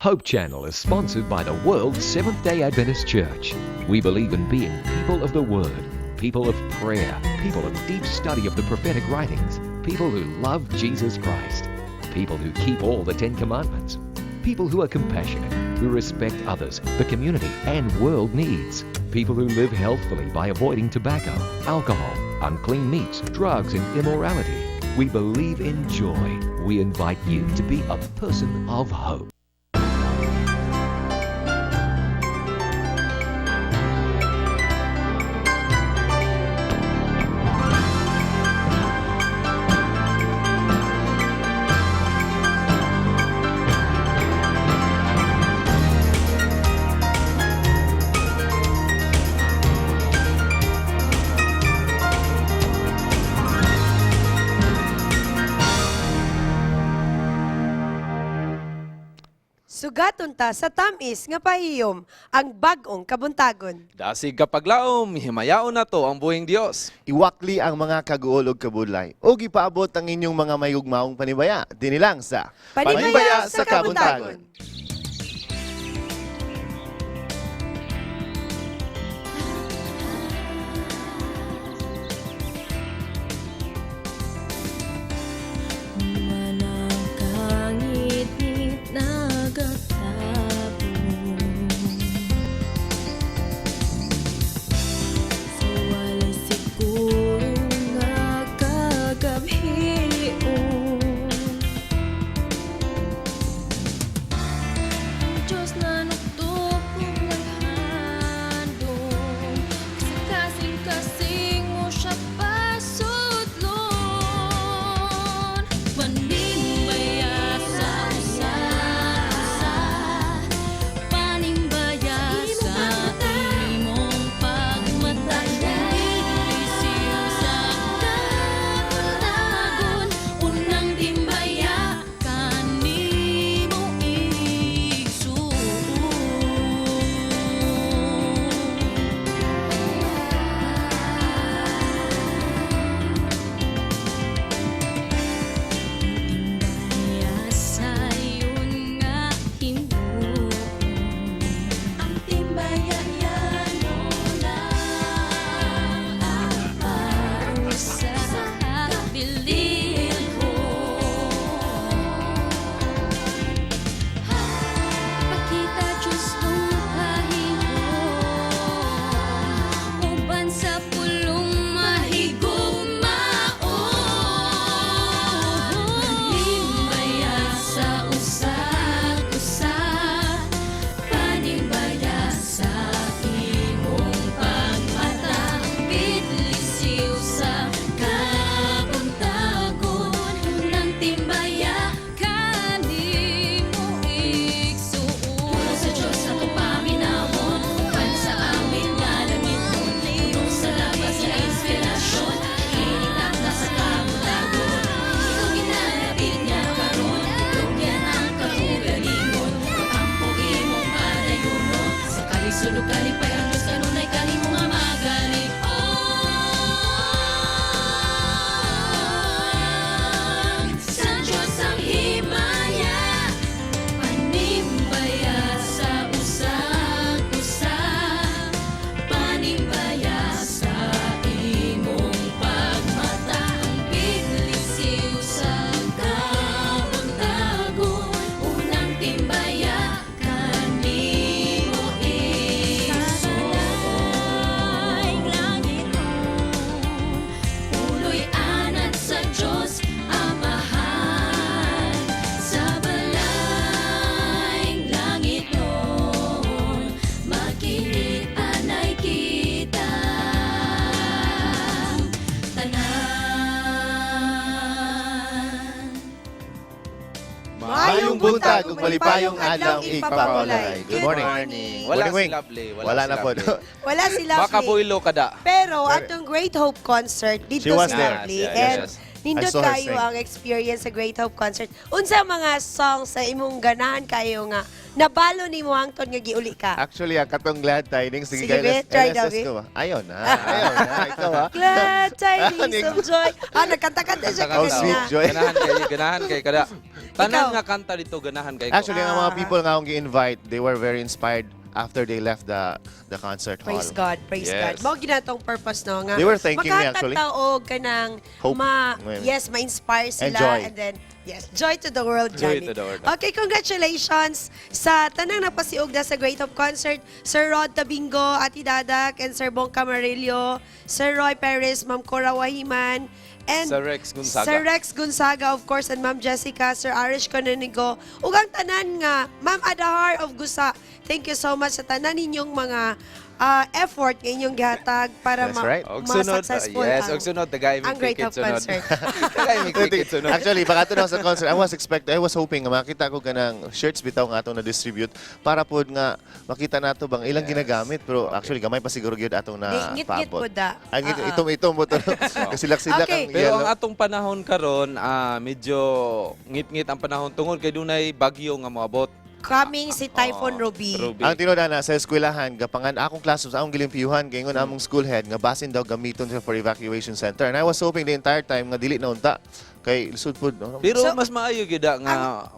Hope Channel is sponsored by the World Seventh Day Adventist Church. We believe in being people of the Word, people of prayer, people of deep study of the prophetic writings, people who love Jesus Christ, people who keep all the Ten Commandments, people who are compassionate, who respect others, the community, and world needs, people who live healthfully by avoiding tobacco, alcohol, unclean meats, drugs, and immorality. We believe in joy. We invite you to be a person of hope. Sugaton ta sa tamis nga pahiyom ang bag-ong kabuntagon. Dasig kapaglaom, himayaon na to ang buhing Dios. Iwakli ang mga kaguol ug kabudlay ug ipaabot ang inyong mga mayugmaong panibaya dinhi lang sa Panibaya sa Kabuntagon. Manangkangit nagatapon sa walay siguro nga kagabhion. Ang Diyos na nuktok ug naghandom sa kasing-kasing mo siya pasudlon. Panimbaya sa usa-usa, panimbaya sa imong pagmata, Lisiw sa kabuntagon, unang timbaya kanimo igsuon. Timbaya sayon nga himuon. Ang timbaya yan mo lang ang sa kabililhon. Pakita Diyos nung kahihon, uban sa pulong mahigugmaon. Panimbaya sa usag-usa, panimbaya sa imong pagmata, Bidlisiw sa kabuntagon ng timbaya kanimo igsuon. Sa Diyos atong paminawon, uban sa amin nga langiton, puno sa labas nga inspirasyon, hinigap na sa kabuntagon. Ikaw ginalapit niya karon, dugyan ang kaugalingon, ampo imong padayunon, sa kalisod ug kalipay ang Diyos kanunay kanimo nga magalipon. Sa Diyos ang himaya, panimbaya sa usag-usa, panimbaya sa imong pagmata, Bidlisiw sa kabuntagon, unang timbaya kanimo igsuon. Puloy anad sa Diyos Amahan, sa balayng langit nun, makitaan kita tanan. Maayong buntag ug malipayong adlaw igpapawalay. Good morning. Wala Morning, si Wing. Lovely. Wala si na po. Lovely. Wala si Lovely. Baka builo kada. Pero atong Great Hope concert dito She was si there. Lovely. Yes, And yes. nindot I saw her kayo sing. ang experience sa Great Hope concert. Unsa mga songs sa imong ganahan kayo nga nabalo nimo hangtod nga giuli ka? Actually, ang katong Glad Tidings, sige, Sige, kay be, try LSS daw, be. ko ba? Ayaw na. Ayaw na. Ikaw ha. Glad Tidings of Joy. Ah, nagkanta-kanta siya Oh, kanina. sweet joy. Ganahan kay kada. Tanan Ikaw? Nga kanta dito ganahan kay ko. Actually, ang mga Ah. people nga akong gi-invite, they were very inspired after they left the concert hall. Praise God, praise Yes. God. Mao ginatong purpose, no, nga They were thanking me, makahatag actually. ta og kanang Hope. ma Ngayon. yes, ma-inspire And sila joy. and then yes, joy to the world, Joy Johnny. to the world. Okay, congratulations sa tanang napasiugda sa Great Hope Concert, Sir Rod Tabingo, Ati Dadak, and Sir Bong Camarillo, Sir Roy Perez, Ma'am Cora Wahiman, and Sir Rex Gonzaga. Sir Rex Gonzaga, of course, and Ma'am Jessica, Sir Arish Canonigo, ug ang tanan nga, Ma'am Adahar of Gusa. Thank you so much sa tanan ninyong mga effort nga inyong gihatag para That's right. Og sunod, ma-successful yes, ang, og sunod tagay ang mig Great ticket Hope sunod. Concert. Tagay mig ticket sunod. Actually, pag na sa concert, I was hoping nga makita ko kanang shirts bitaw nga atong na-distribute para pod nga makita nato bang ilang ginagamit, pero actually gamay pa siguro gyud atong na Di, ngit-ngit paabot. po da. Ay, ngit, Ah, ah. itom-itom mo to. Kasilak-silak ang Pero ang yellow. atong panahon karon, medyo ngit-ngit ang panahon tungod kay dunay bagyo nga moabot. Coming si Typhoon Oo, Ruby. Ruby. Ang tinuod na sa eskwelahan, gapangan akong classroom sa akong gilimpyuhan, kay ingon among school head nga basin daw gamiton siya for evacuation center. And I was hoping the entire time nga dili na unta kay lisod pod, no? Pero So, mas maayo gyud nga Ang,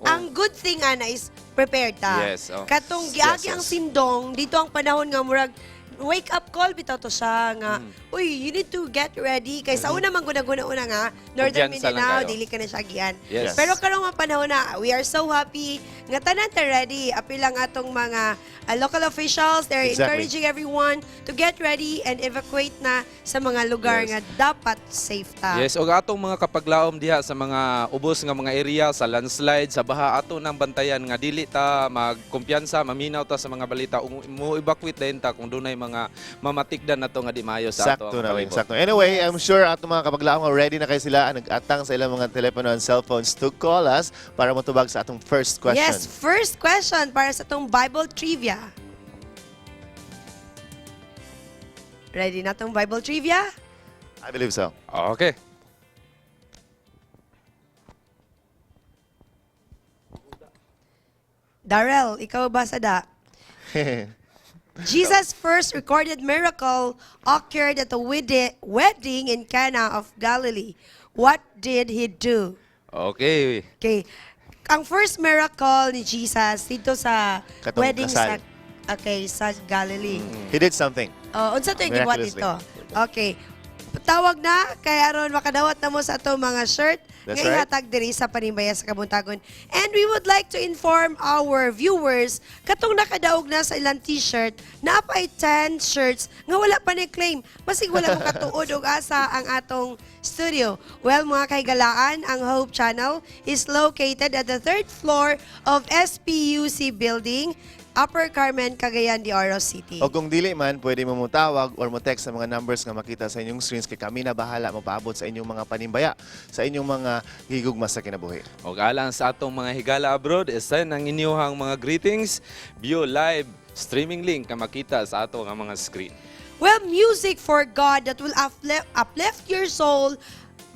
ang good thing, ana, is prepared ta. Yes, oh. Katong giagi Yes. ang sindong, dito ang panahon nga murag wake up call bitaw to siya nga uy, you need to get ready kay sa una man guna-guna una nga Northern Kumpiyansa lang Mindanao kayo. dili ka na siya agian. Yes. Pero karong mga panahon na we are so happy nga tanan ta ready, apil ang atong mga local officials, they're encouraging everyone to get ready and evacuate na sa mga lugar nga dapat safe ta. Yes, og atong mga kapaglaom diha sa mga ubos nga mga area sa landslide, sa baha, ato nang bantayan nga dili ta magkumpiyansa, maminaw ta sa mga balita ug mo evacuate dayon ta kung dunay mga mamatikdan nato nga di maayo sa ato Sakto ang na, Wing. palibot. Sakto. Anyway, I'm sure ato mga kapaglaom nga ready na kayo sila nag-atang sa ilang mga telepono and cellphones to call us para motubag sa atong first question. Yes, first question para sa atong Bible trivia. Ready na tong Bible trivia? I believe so. Okay. Darrell, ikaw ba sa da? Jesus' first recorded miracle occurred at a wedding in Cana of Galilee. What did he do? Okay. Okay. Ang first miracle ni Jesus dito sa Katong wedding kasal. sa okay, sa Galilee. He did something. Oh, unsa to yung gibuhat Miraculously. dito? Okay. Tawag na kay aron makadawat na mo sa atong mga shirt That's nga right. ihatag diri sa Panimbaya sa Kabuntagon. And we would like to inform our viewers katong nakadaog na sa ilang t-shirt, naa pay 10 shirts nga wala pa ni claim. Masig wala mo katuod og asa ang atong studio. Well, mga kahigalaan, ang Hope Channel is located at the third floor of SPUC building, Upper Carmen, Cagayan de Oro City. O kung dili man, pwede mo motawag or mo text sa mga numbers nga makita sa inyong screens kay kami na bahala mopaabot sa inyong mga panimbaya, sa inyong mga gigugma sa kinabuhi. Og alang sa atong mga higala abroad, send ang inyuhang mga greetings view live streaming link nga makita sa ato nga mga screen. Well, music for God that will uplift your soul,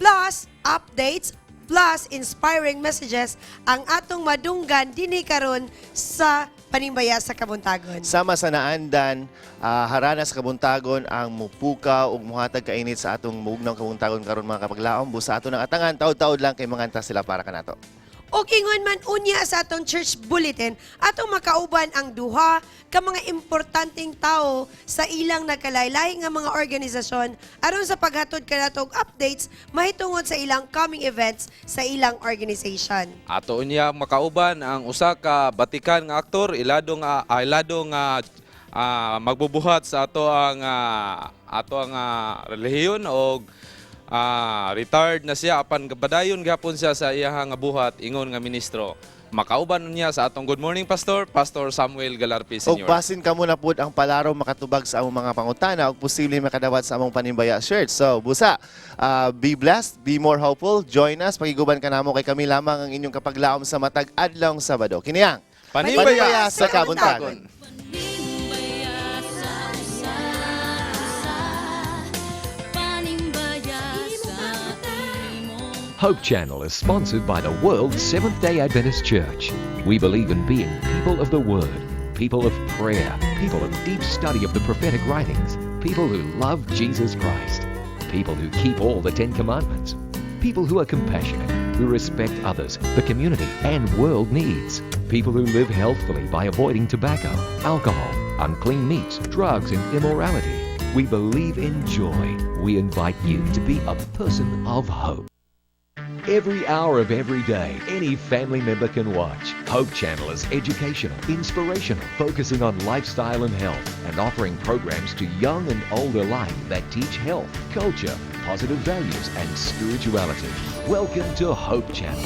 plus updates, plus inspiring messages ang atong madunggan dinhi karon sa Panimbaya sa Kabuntagon. Sama sa naandan, harana sa kabuntagon ang mupukaw ug muhatag kainit sa atong mugnang kabuntagon karon, mga kapaglaom, busa ato ng atangan taud-taud lang kay manganta sila para kanato. Og ingon man unya sa atong church bulletin, atong makauban ang duha ka mga importanteng tao sa ilang nagkalaylahi nga mga organisasyon aron sa paghatod kanato og updates mahitungod sa ilang coming events sa ilang organization. Ato niya makauban ang usa ka batikan nga aktor, ilado nga magbubuhat sa ato ang relihiyon og retired na siya apan padayon gihapon siya sa iyahang nga buhat ingon nga ministro. Makauban niya sa atong Good Morning Pastor, Pastor Samuel Galarpi Og Sr. basin kamo na pud ang palaro makatubag sa among mga pangutana og posible makadawat sa among panimbaya shirt. So, busa, be blessed, be more hopeful, join us, pakiguban kanamo kay kami lamang ang inyong kapaglaom sa matag adlawng Sabado. Kini ang Panimbaya sa Kabuntagon. Panimbaya sa usa, panimbaya sa imong Hope Channel is sponsored by the World Seventh day Adventist Church. We believe in being people of the Word, people of prayer, people of deep study of the prophetic writings, people who love Jesus Christ, people who keep all the Ten Commandments, people who are compassionate, who respect others, the community, and world needs. People who live healthfully by avoiding tobacco, alcohol, unclean meats, drugs, and immorality. We believe in joy. We invite you to be a person of hope. Every hour of every day, any family member can watch. Hope Channel is educational, inspirational, focusing on lifestyle and health, and offering programs to young and old alike that teach health, culture, positive values, and spirituality. Welcome to Hope Channel.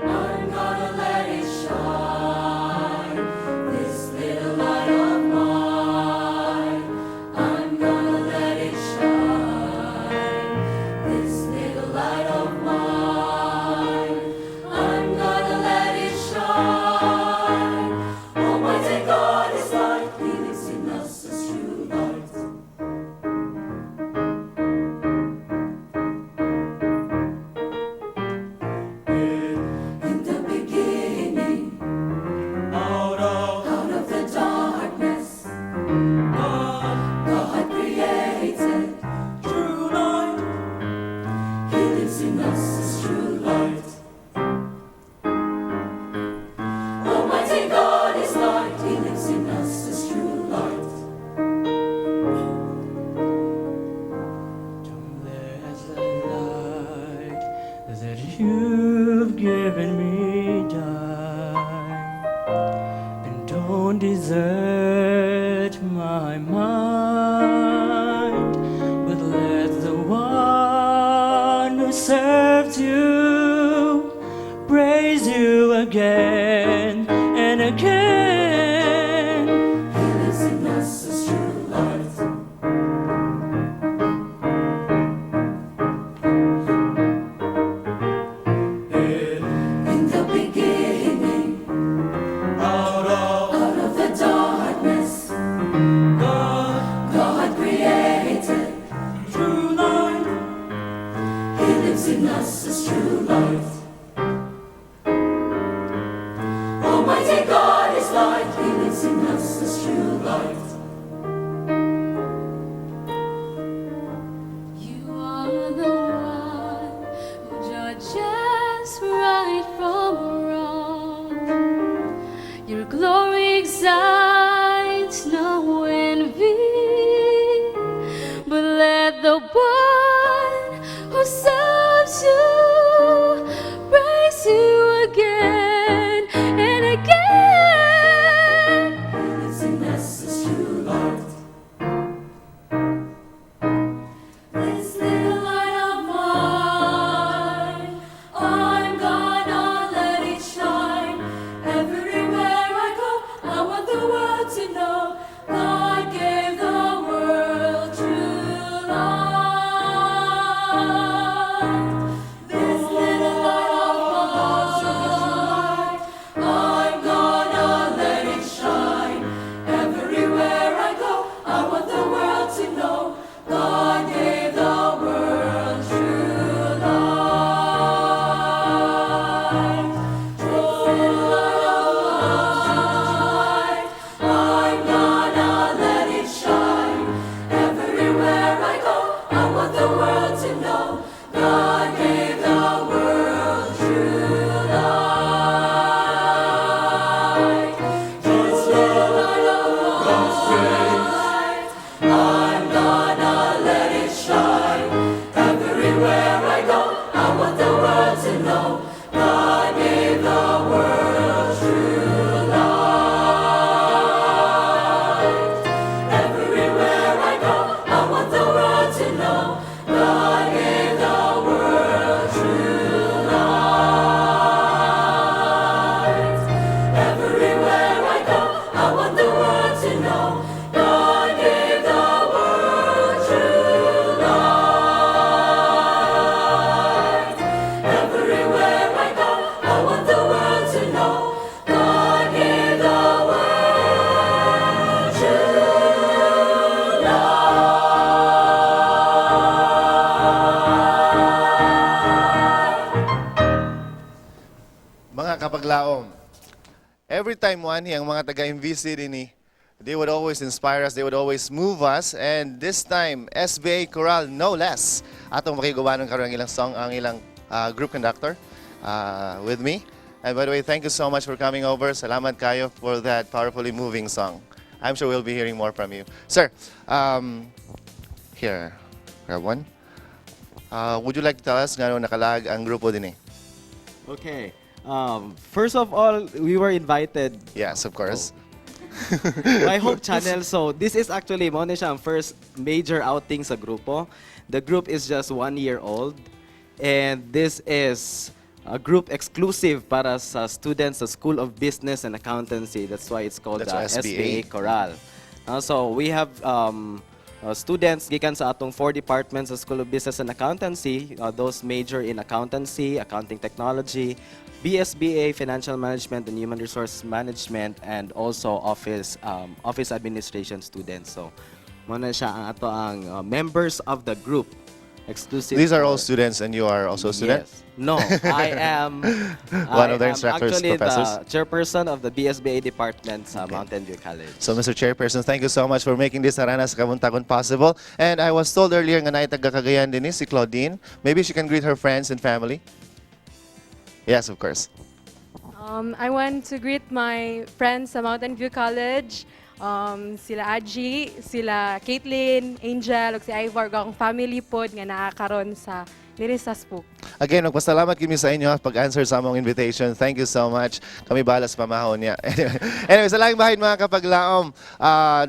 I'm gonna let it shine. This little light of mine, I'm gonna let it shine. This little light of mine, I'm gonna let it shine. Almighty God is light, He lives in us as true light. In the beginning, out of the darkness, God created true light. He lives in us as true light. Almighty God is light. He lives in us as true light. Don't let the light that you've given me die, and don't desert my mind, but let the one who serves you praise you again and again. He lives in us as true light. In the beginning, out of the darkness, God created true light. He lives in us as true light. Almighty God is light. He lives in us as true light. You are the one who judges right from wrong. Your glory excites no envy, but let the one who serves you praise you again and again. He lives in us as true light. This little light of mine, I'm gonna let it shine. Everywhere I go, I want the world to know God gave the world true light. This little light of mine, I'm gonna let it shine. Everywhere I go, I want the world to know God gave the world true light. True light. I'm gonna let it shine. Everywhere I go, I want the world to know God gave the world true light. This little light of mine, I'm gonna let it shine. Everywhere I go, I want the world to know God gave the world true light. Everywhere I go, I want the world to know God gave the world true light. Everywhere I go, I want the world to know God gave the world true light. Everywhere I go, I want the world to know God gave the world true. Every time moanhi ang mga taga-MVC dinhi, they would always inspire us, they would always move us, and this time, SBA Chorale, no less. Atong makigubanon karon ang ilang song, ang ilang group conductor with me. And by the way, thank you so much for coming over. Salamat kayo for that powerfully moving song. I'm sure we'll be hearing more from you. Sir, here, grab one. Would you like to tell us ngano nakalag ang grupo dinhi? Okay. First of all, we were invited Yes, of course. By Hope Channel. So this is actually mao ni siya ang first major outing sa grupo. The group is just 1 year old. And this is a group exclusive para sa students sa School of Business and Accountancy. That's why it's called That's the SBA. SBA Chorale. So we have students gikan sa atong four departments sa School of Business and Accountancy, those major in accountancy, accounting technology, BSBA, Financial Management and Human Resource Management, and also office administration students. So, mao na siya ang ato ang members of the group. Exclusive. These are all for- students and you are also a student? Yes. No, I am One I of the am instructors, actually professors? the chairperson of the BSBA department sa Mountain View College. So, Mr. Chairperson, thank you so much for making this Harana sa Kabuntagon possible. And I was told earlier nga naay taga Cagayan dinhi, si Claudine. Maybe she can greet her friends and family. Yes, of course. I want to greet my friends sa Mountain View College, sila Aji, sila Caitlin, Angel, ug si Ivor, ug akong family pod nga naa karon sa diri sa Spook. Again, magpasalamat kami sa inyo pag-answer sa among invitation. Thank you so much. Kami bahala sa pamahon niya. Anyway, sa laing bahin, mga kapaglaom,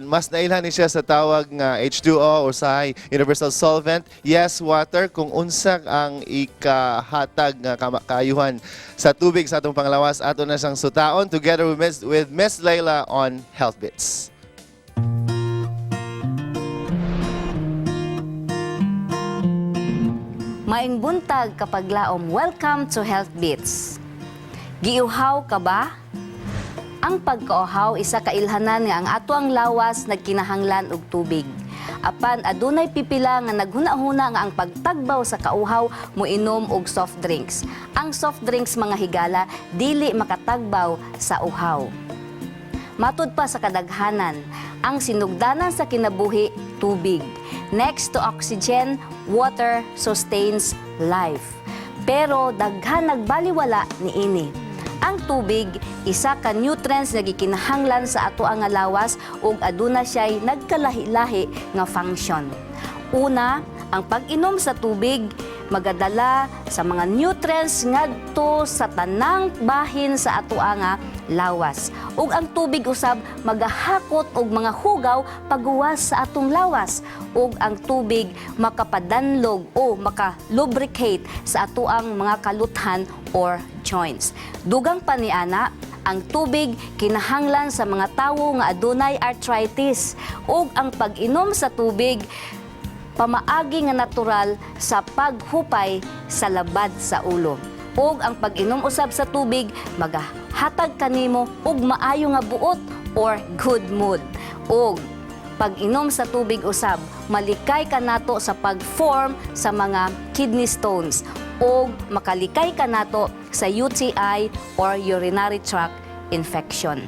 mas nailhan ni siya sa tawag nga H2O or sa universal solvent. Yes, water. Kung unsa ang ikahatag nga kaayuhan sa tubig sa atong panglawas, ato na siyang sutaon together with Miss Layla on Health Bits. Maayong buntag, kapaglaom, welcome to Health Beats. Giuhaw ka ba? Ang pagkauhaw, isa ka ilhanan nga ang atoang lawas nagkinahanglan og tubig. Apan adunay pipila nga naghuna-huna nga ang pagtagbaw sa kauhaw, moinom og soft drinks. Ang soft drinks, mga higala, dili makatagbaw sa uhaw. Matud pa sa kadaghanan, ang sinugdanan sa kinabuhi, tubig. Next to oxygen, water sustains life. Pero daghan nagbaliwala niini. Ang tubig, isa ka nutrients nga gikinahanglan sa ato ang lawas ug aduna siya'y nagkalahi-lahi nga function. Una, ang pag-inom sa tubig magadala sa mga nutrients ngadto sa tanang bahin sa ato nga lawas. Ug ang tubig usab magahakot og mga hugaw paguwas sa atong lawas. Ug ang tubig makapadanlog o maka-lubricate sa atoang mga kaluthan or joints. Dugang pa niana, ang tubig kinahanglan sa mga tawo nga adunay arthritis ug ang pag-inom sa tubig pamaagi nga natural sa paghupay sa labad sa ulo. Ug ang pag-inom usab sa tubig magahatag kanimo og maayo nga buot or good mood. Ug pag-inom sa tubig usab malikay kanato sa pag-form sa mga kidney stones ug makalikay kanato sa UTI or urinary tract infection.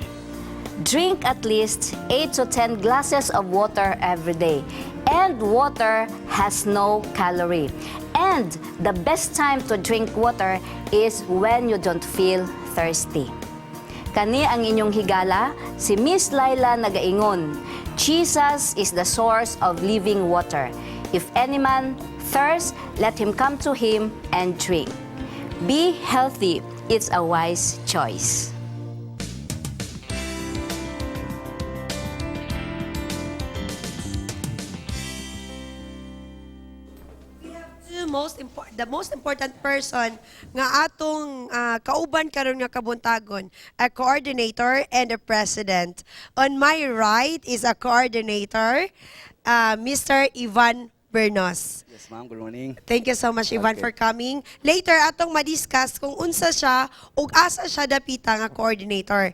Drink at least 8 to 10 glasses of water every day. And water has no calorie. And the best time to drink water is when you don't feel thirsty. Kani ang inyong higala, si Miss Laila nagaingon, Jesus is the source of living water. If any man thirst, let him come to him and drink. Be healthy. It's a wise choice. We have two most the most important person nga atong kauban karon nga kabuntagon, a coordinator and a president. On my right is a coordinator, Mr. Ivan Bernos. Yes, ma'am. Good morning. Thank you so much, Ivan, for coming. Later, atong madiscuss kung unsa siya ug asa siya dapita nga coordinator.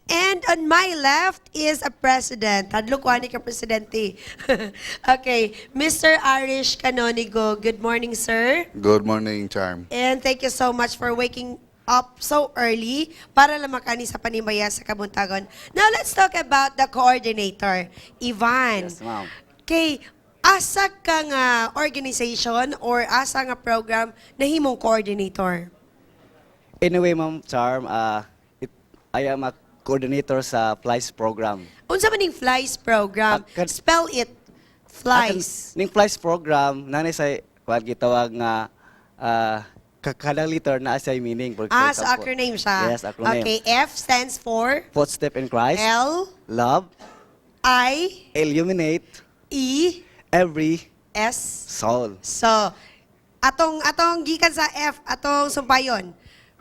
And on my left is a president. Hadlok ko ani ka presidente. Okay, Mr. Arish Canonigo. Good morning, sir. Good morning, Charm. And thank you so much for waking up so early para lang makaani sa panimbaya sa kabuntagon. Now, let's talk about the coordinator, Ivan. Yes, ma'am. Kay asa ka nga organization or asa nga program nahimong coordinator? Anyway, Ma'am Charm, I am a coordinator sa FLIES program. Unsa man ning FLIES program? Spell it. FLIES. Ning FLIES program, nanay sa kuan gitawag nga kada letter na siya meaning. For Ah, so example. acronym siya. Yes, acronym. Okay, F stands for Footstep in Christ. L Love. I Illuminate. E Every S soul. So, atong gikan sa F, atong sumpayon.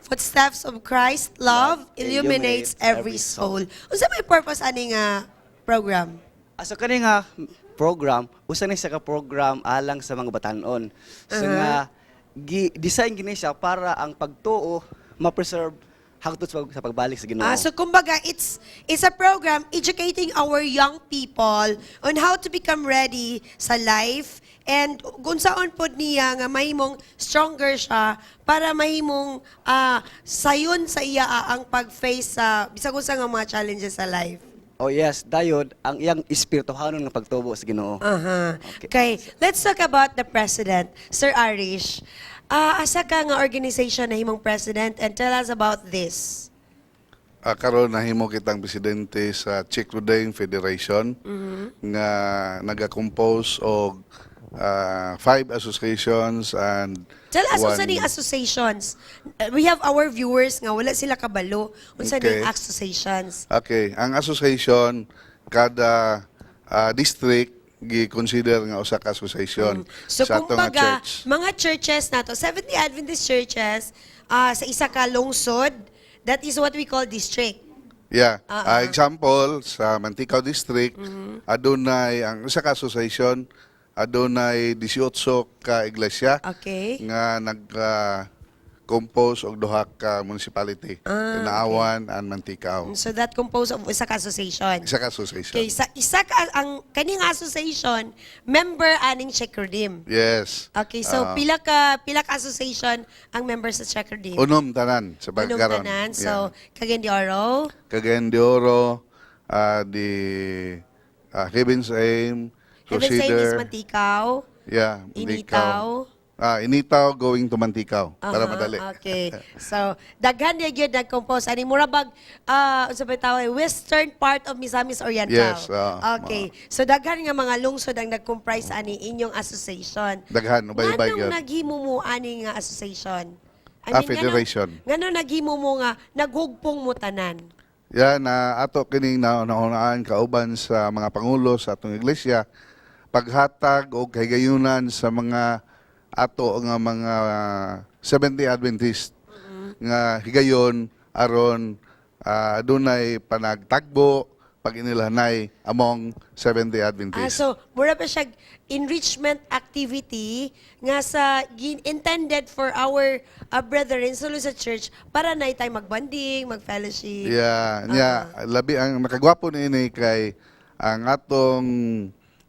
Footsteps of Christ, love, illuminates every soul. Unsa may purpose ani nga program? Ah, so kani nga program, usa ni siya ka program alang sa mga batanon. So nga gi design gini siya para ang pagtuo ma-preserve hangtod sa pagbalik sa Ginoo. Ah, so kumbaga it's a program educating our young people on how to become ready sa life and kung saan pod niya nga mahimong stronger siya para mahimong sayon sa iya ang pag-face sa bisag unsa nga mga challenges sa life. Oh yes, dayon ang iyang espirituhanon nga pagtubo sa Ginoo. Okay, let's talk about the president, Sir Arish. Asa ka nga organization na himong president and tell us about this. Karon nahimo kitang presidente sa Chikrodeng Federation nga naga-compose og five associations and Tell us one unsa ning associations. We have our viewers nga wala sila kabalo unsa ning associations. Okay, ang association kada district gi-consider nga usa ka association So sa ato nga kumbaga, church. mga churches nato, 70 Adventist churches sa isa ka lungsod, that is what we call district. Yeah. Example sa Manticao District, adunay ang usa ka association, adunay 18 ka iglesia nga nag compose og duha ka municipality, Naawan and Manticao. So that composed of usa ka association. Isa ka association. Okay, sa isa ka ang kaning association member aning Checkerdim. Yes. Okay, so pila ka association ang member sa Checkerdim? 6 tanan sa Unom pagkaron. tanan. So Cagayan de Oro, Cagayan de Oro, the Heaven's Aim, Heaven's Aim is Crusader. Manticao, Yeah, Initaw. Initaw going to Manticao para madali. Okay. So, daghan niya gyud nag-compose ani mura bag unsa ba tawag western part of Misamis Oriental. Yes, Okay. So daghan nga mga lungsod ang nag-comprise ani inyong association. Daghan, ubay-ubay Nganong gyud. naghimo mo ani nga association? Federation. Ngano naghimo mo nga naghugpong mo tanan? Yan, na ato kining naunaan kauban sa mga pangulo sa atong iglesia, paghatag og kahigayunan sa mga ato nga mga Seventh-day Adventist nga higayon aron adunay panagtagbo pag-inilhanay among Seventh-day Adventist. So mura pa siya enrichment activity nga sa intended for our brethren sulod sa church para na tayo magbanding, mag-fellowship. Yeah, niya labi ang makagwapo niini kay ang atong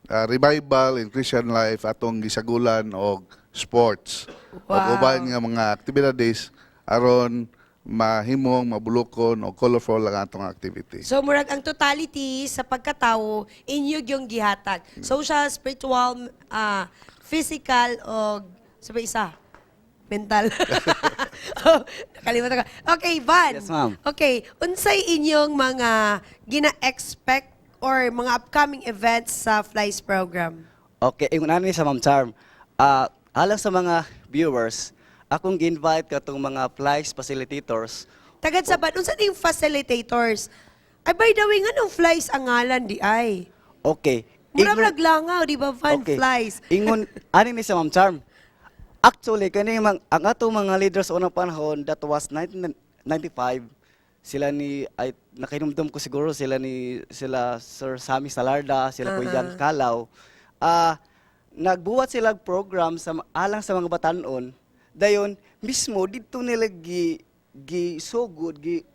revival in Christian life atong gisagulan og sports og uban nga mga aktibidades aron mahimong mabulukon o colorful ang atong activity. So murag ang totality sa pagkatawo inyo yung gihatag. Social, spiritual, physical o sa pa isa mental. Oh, nakalimutan ko. Okay, Van. Yes, ma'am. Okay, unsay inyong mga gina-expect or mga upcoming events sa FLIES program? Okay, ingon ani sa Ma'am Charm. Alang sa mga viewers, akong gi-invite katong mga FLIES facilitators. Tagad sa ban, unsa ning facilitators? Ay, by the way, nganong FLIES ang ngalan di ay? Okay. Mura langaw, di ba, Van? FLIES. Ingon ani ni sa Ma'am Charm. Actually kani ang atong mga leaders sa unang panahon, that was 1995, sila ni ay nakahinumdum ko siguro sila ni sila Sir Sammy Salarda, sila Kuya Jan Calaw. Nagbuhat sila og program sa alang sa mga batanon. Dayon mismo didto nila gi gisugod gi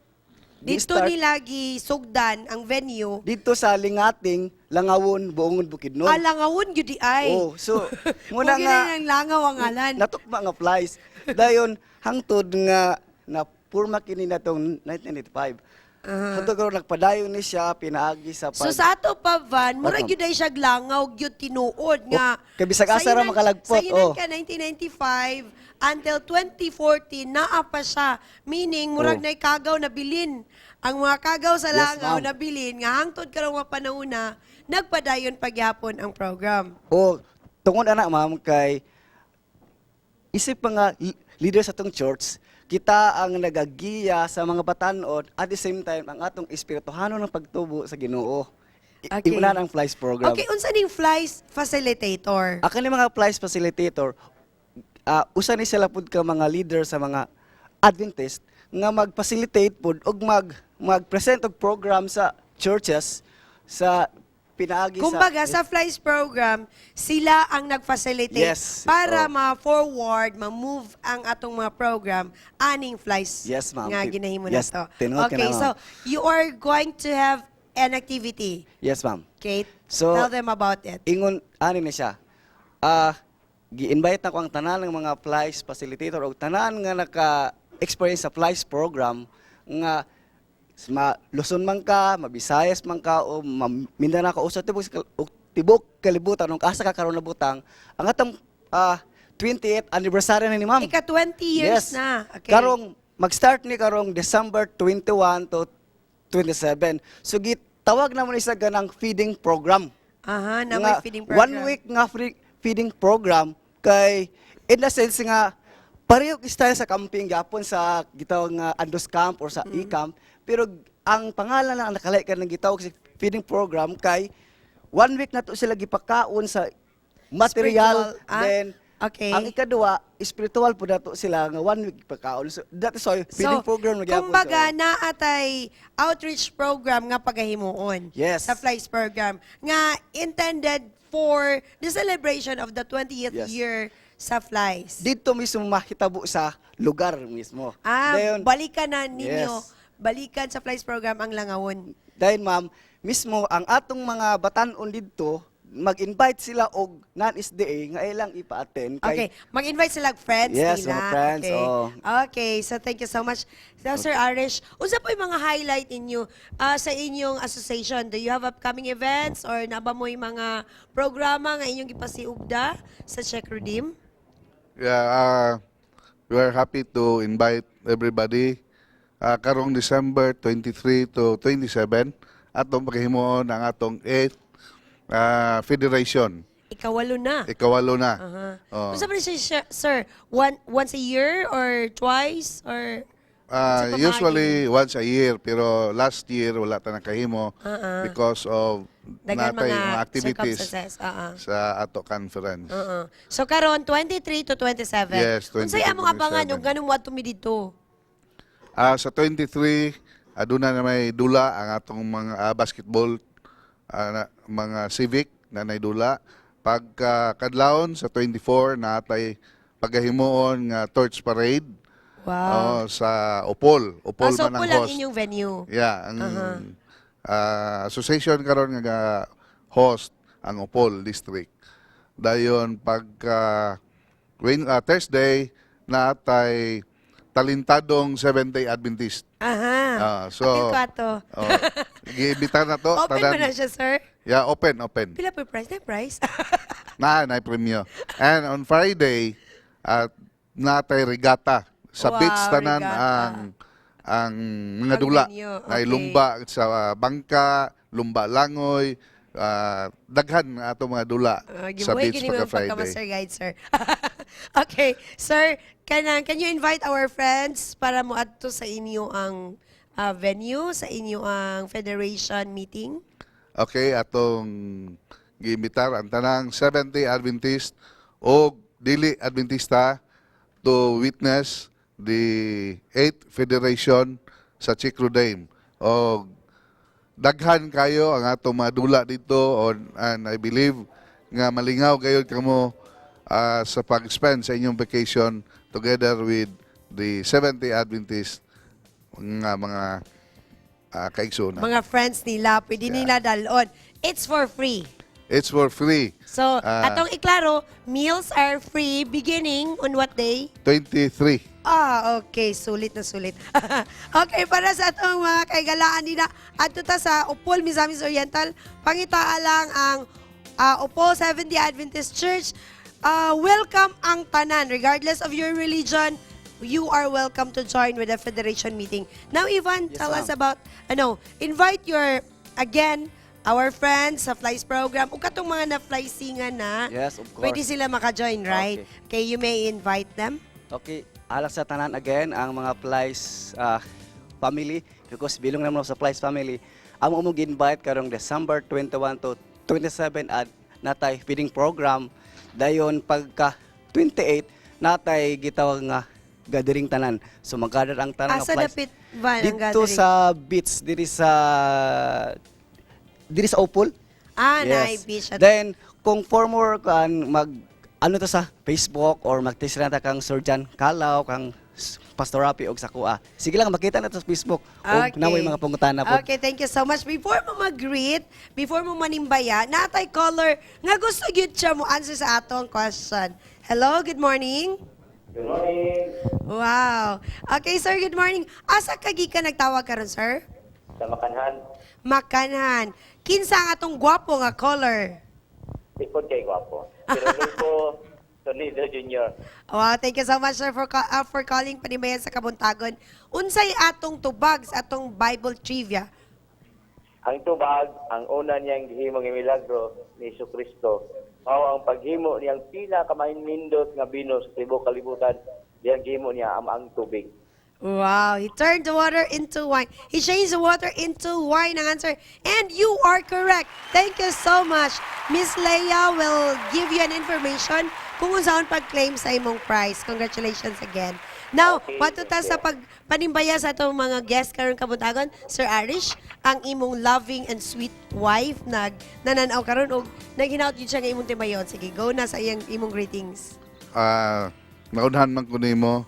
Dito gi-start nila gisugdan ang venue. dito sa Lingating, Langawon, Buongon, Bukidnon. Ah, langawon gyud di ay. Oh, so muna Muna nga nga langaw ang ngalan. Natukma nga flies. Dayon hangtod nga na Gipurma kini natong 1995. Hantod karon nagpadayon ni siya pinaagi sa So sa ato pa Van, murag gyud ay siya langaw gyud tinuod nga. Oh, kay bisag asa ra makalagpot, Sayunan oh. ka 1995 until 2014 naa pa siya. Meaning murag nay kagaw na bilin. Ang mga kagaw sa langaw ma'am. na bilin nga hangtod karong mga panahon na nagpadayon pagyapon ang program. O tungod ana, ma'am, kay isip mga leader sa atong church, kita ang nagagiya sa mga batanon, at the same time ang atong espirituhanon ng pagtubo sa Ginoo. Iunan ang FLIES program. Okay, unsa ning FLIES facilitator? Ang kani mga FLIES facilitator, usa ni sila pud ka mga leader sa mga Adventist nga mag-facilitate pud og mag-present og program sa churches sa pinaagi Kumbaga, sa sa FLIES program, sila ang nag-facilitate para ma-forward, ma-move ang atong mga program aning FLIES Yes, ma'am. nga ginahimo Yes, na to. tinuod ka Okay, na, so ma'am. you are going to have an activity. Yes, ma'am. Kate, So, tell them about it. Ingon ani ni siya. Gi-invite na ko ang tanan ng mga FLIES facilitator o tanan nga naka-experience sa FLIES program nga ma Luzon man ka, mabisayas man ka o ma Mindanao ka o sa tibok kalibutan ug asa ka karon nabutang ang atong 28th anniversary na ni ma'am. Ika 20 years Yes. na. Okay. Karong mag-start ni karong December 21 to 27. So gitawag na mo ni sa ganang feeding program. Aha, na may Nga feeding program. one week nga free feeding program kay in the sense nga pareho style sa camping gapon sa gitawag nga Andos Camp or sa E-Camp, pero ang pangalan lang ang nakalay ka ng gitawag sa feeding program kay one week na to sila gipakaon sa material. Spiritual, ah, then ang ikaduha, spiritual po nato sila nga one week gipakaon. So that is why feeding program na gyapon. Kumbaga, naatay outreach program nga pagahimuon. Sa FLIES program nga intended for the celebration of the 20th year sa FLIES. Dito mismo mahitabo sa lugar mismo. Ah, balikan na ninyo. Yes. Balikan sa FLIES program ang Langawon. Dahil ma'am, mismo ang atong mga batanon didto, mag-invite sila og non-SDA nga ilang ipa-attend kay Okay, mag-invite sila og friends Yes, nila. mga friends, Okay. oo. Okay, so thank you so much. So, Sir Arish, unsa po yung mga highlight ninyo sa inyong association? Do you have upcoming events or naa ba mo yung mga programa nga inyong gipasiugda sa Czech Redeem? Yeah, we are happy to invite everybody. Karong December 23 to 27, atong paghimuon ang atong 8th federation. Ikawalo na. Ikawalo na. Oh. Unsa pa ni siya, sir? Once a year or twice or unsa pa Usually once a year, pero last year wala ta nakahimo because of daghan natay mga mga activities circumstances. Sa ato conference. So karon 23 to 27. Yes, 23 Unsay to among abangan 27. ug nganong moadto mi didto? Sa 23, aduna na may dula ang atong mga basketball, mga civic na nay dula. Pagka kadlawon sa 24, natay pagahimuon nga torch parade. Oh, sa Opol. Opol So man ang Opol ang host. inyong venue. Yeah, ang association karon nga host ang Opol District. Dayon pagka Thursday natay talentadong Seventh-day Adventist. So Apil ko ato. Oh, giimbitahan na to. Open tanan. ba na siya, sir? Yeah, open, open. Pila po yung price? Na price? Na premyo. And on Friday, at natay regatta. Sa beach tanan regatta. ang mga Ang dula. venue, Nay okay. lumba sa bangka, lumba langoy, daghan nga ato mga dula sa Gibuhi beach gini pagka mo pagka Friday. Sir Guide, sir. Okay, sir, can you invite our friends para mo adto sa inyo ang venue, sa inyo ang federation meeting? Okay, atong giimbitar ang tanang Seventh-day Adventist o dili Adventista to witness the 8th Federation sa Chicrodame. O daghan kayo ang atong mga dula dito on, and I believe nga malingaw kayo kamo sa pag-spend sa inyong vacation together with the Seventh-day Adventist nga mga kaigsuonan. Mga friends nila, pwede nila dalon. It's for free. It's for free. So, Ah. atong iklaro, meals are free beginning on what day? 23. Ah, okay. Sulit na sulit. Okay, para sa atong mga kaigalaan nila, adto ta sa Opol, Misamis Oriental. Pangitaa lang ang Opol Seventh-day Adventist Church. Welcome ang tanan. Regardless of your religion, you are welcome to join with the Federation meeting. Now, Ivan, Yes, tell us ma'am. about, ano, invite your, again, our friends sa Flies program. Ug katong mga na-flysingan na, Yes, of course. pwede sila maka-join, right? Okay, you may invite them. Okay, alang sa tanan again ang mga Flies family because bilong naman ako sa Flies family. Amo mo invite karong December 21 to 27 at natay feeding program, dayon pagka 28 natay gitawag nga gathering tanan. So mag-gather ang tanan nga Asa Flies. dapit ba ang Dito gathering? sa beach, diri sa Opol. Ah, naay beach. Then kung for more kan mag ano to sa Facebook or mag-text lang ta kang Sir John Calao, kang Pastor Rapi og sa kuha. Sige lang, makita na to sa Facebook og namoy mga pangutana po. Okay, thank you so much. Before mo mag-greet, before mo manimbaya, natay caller nga gusto gyud siya mo answer sa atong question. Hello, good morning. Good morning. Wow. Okay, sir, good morning. Asa ka gikan nagtawag karon, sir? Sa Makanhan. Makanhan. Kinsa ang atong gwapo nga caller? Ipod kay gwapo. Pero Rodolfo Tonido Jr. Wow, thank you so much, sir, for calling Panimbayan sa Kabuntagon. Unsay atong tubag sa atong Bible trivia? Ang tubag, ang una niyang gihimong milagro ni Hesus Kristo, mao ang paghimo niyang pila ka nindot nga bino sa tibuok kalibutan, diyang gihimo niya ang tubig. Wow, he turned the water into wine. He changed the water into wine, ang answer. And you are correct. Thank you so much. Miss Leia will give you an information kung unsaon pag-claim sa imong prize. Congratulations again. Now, Okay, pato ta thank sa you. pagpanimbaya sa atong mga guest karon kabuntagon, Sir Arish, ang imong loving and sweet wife nag nananaw karon og naghinaut yun siya nga imong timayon. Sige, go na sa iyang imong greetings. Ah, naunhan man ko nimo.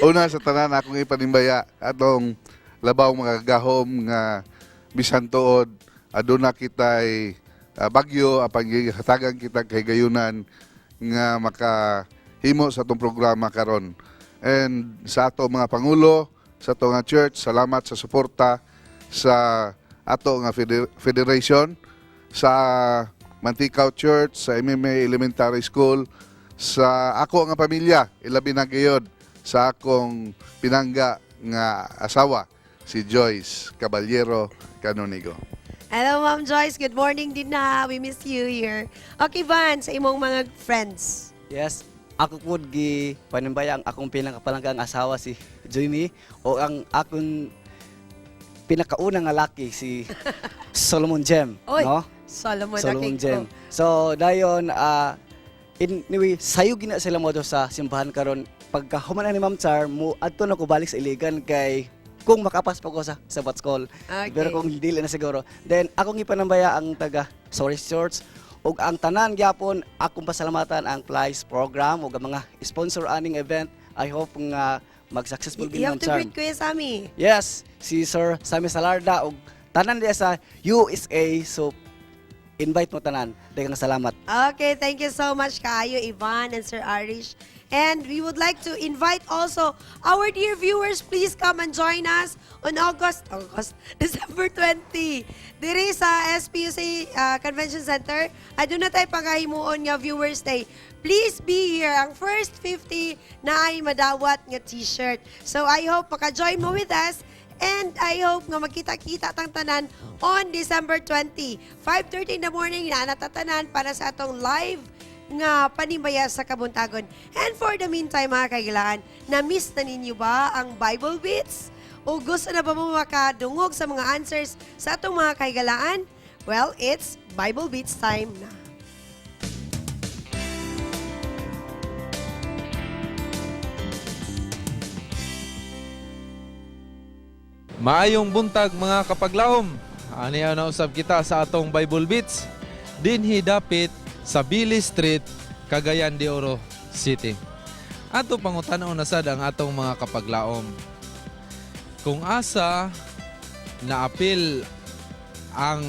Una sa tanan akong ipanimbaya atong labaw mga gahom nga bisan tuod aduna kitay bagyo apan gihatagan kita kay gayunan nga makahimo sa atong programa karon. And sa ato mga pangulo, sa ato nga church, salamat sa suporta sa ato nga federation, sa Manticao Church, sa MMA Elementary School, sa ako nga pamilya, ilabi na gayod sa akong pinangga nga asawa, si Joyce Caballero Canonigo. Hello, Ma'am Joyce. Good morning din na. We miss you here. Okay, Van, sa imong mga friends. Yes, ako pud gi panimbaya ang akong pinakapalanggang asawa si Jimmy o ang akong pinakauna nga laki si Solomon Jem, Oy, no? Solomon, Solomon okay, Jem. go. So dayon anyway, sayo gina sila mo do sa simbahan karon. Pagka human na ni Ma'am Char, mo adto na ko balik sa Iligan kay kung makapas pa ko sa Sabbath School. Okay. Pero kung dili na siguro. Then akong ipanambaya ang taga Sorry Church ug ang tanan gyapon akong pasalamatan ang Flies program ug ang mga sponsor aning event. I hope nga mag-successful You gid have Ma'am to Char. greet Kuya Sammy. Yes, si Sir Sammy Salarda ug tanan diya sa USA, so invite mo tanan. Daghang salamat. Okay, thank you so much, kaayo, Ivan and Sir Arish. And we would like to invite also our dear viewers, please come and join us on August, December 20. Diri sa SPUC Convention Center. Aduna tay pangahimuon nga Viewers Day. Please be here. Ang first 50 na ay madawat nga t-shirt. So I hope maka-join mo with us. And I hope nga magkita-kita tang tanan on December 20, 5:30 in the morning na natatanan para sa atong live nga panimbaya sa Kabuntagon. And for the meantime, mga kaigilaan, na-miss na ninyo ba ang Bible Beats? O gusto na ba mo makadungog sa mga answers sa atong mga kaigalaan? Well, it's Bible Beats time na. Maayong buntag mga kapaglaom. Ani na usab kita sa atong Bible Beats dinhi dapit sa Billy Street, Cagayan de Oro City. Ato pangutan-on na sad ang atong mga kapaglaom. Kung asa naapil ang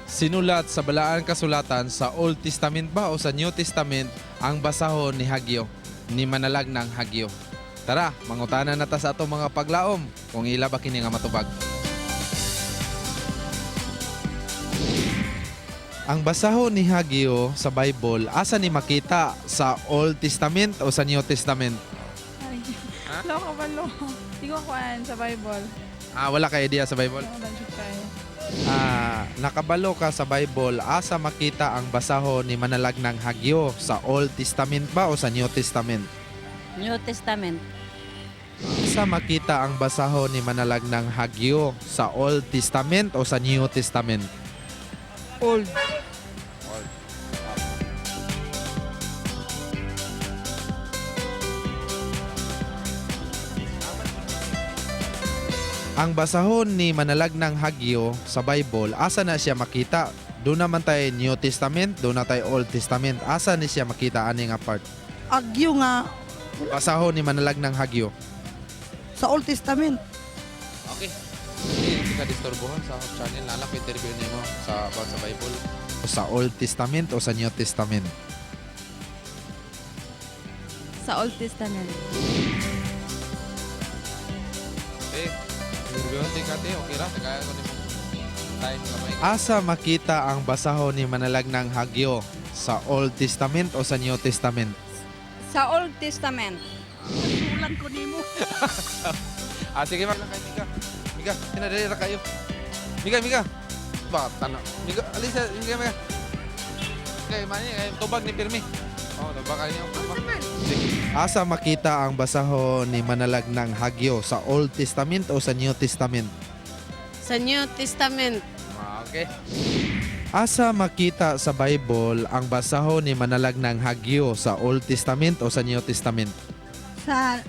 sinulat sa balaan kasulatan, sa Old Testament ba o sa New Testament ang basahon ni Hagyo? ni Manalagnang Hagyo? Tara, mangutana na ta sa atong mga paglaom kung ila ba kini nga matubag. Ang basahon ni Hagyo sa Bible, asa ni makita, sa Old Testament o sa New Testament? Ay, loko ba loko? Di ko kuan sa Bible. Ah, wala ka idea sa Bible? Wala jud kayo. Ah, nakabalo ka sa Bible, asa makita ang basahon ni Manalagnang Hagyo, sa Old Testament ba o sa New Testament? New Testament. Asa makita ang basahon ni Manalagnang Hagyo, sa Old Testament o sa New Testament? Old. Ang basahon ni Manalagnang Hagyo sa Bible, asa na siya makita? Doon naman tayo New Testament, doon na tayo Old Testament. Asa ni siya makita ani nga part? Agyo nga Basahon ni Manalagnang Hagyo. sa Old Testament. Okay. Hindi ka disturbohon sa Hope Channel. Nalak ko interview nimo sa about sa Bible. Sa Old Testament o sa New Testament? Sa Old Testament. Eh, interviewon di ka te, okay ra tagayan ko nimo. Time kamay. Asa makita ang basahon ni Manalagnang Hagyo? Sa Old Testament o sa New Testament? Sa Old Testament. Ulan ko nimo. Ah, sige, mag kay Mika. Mika, pinadali ra kayo. Mika, Mika. Ba, tana. Mika, alisa, Mika, Mika. Kay mani, kay tubag ni Pirmi. Oh, tubag kayo niyo. Sige. Asa makita ang basahon ni Manalagnang Hagyo, sa Old Testament o sa New Testament? Sa New Testament. Ah, okay. Asa makita sa Bible ang basahon ni Manalagnang Hagyo, sa Old Testament o sa New Testament? Sa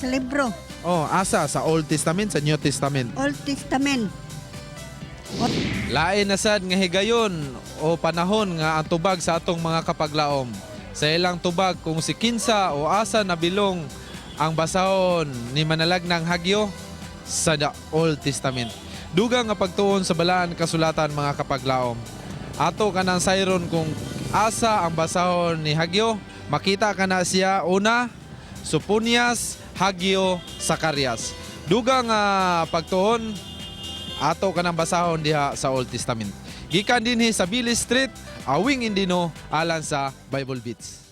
libro, Oh, asa sa Old Testament, sa New Testament? Old Testament. Lain na sad nga higayon o panahon nga ang tubag sa atong mga kapaglaom. Sa ilang tubag kung si kinsa o asa nabilong ang basahon ni Manalagnang Hagyo sa the Old Testament. Dugang nga pagtuon sa balaan kasulatan, mga kapaglaom. Ato kanang sayron kung asa ang basahon ni Hagyo, makita kana siya una Supunias, Hagyo, Sakarias. Dugang nga pagtuon ato kanang basahon diha sa Old Testament. Gikan dinhi sa Billy Street, Awing Indino, alan sa Bible Beats.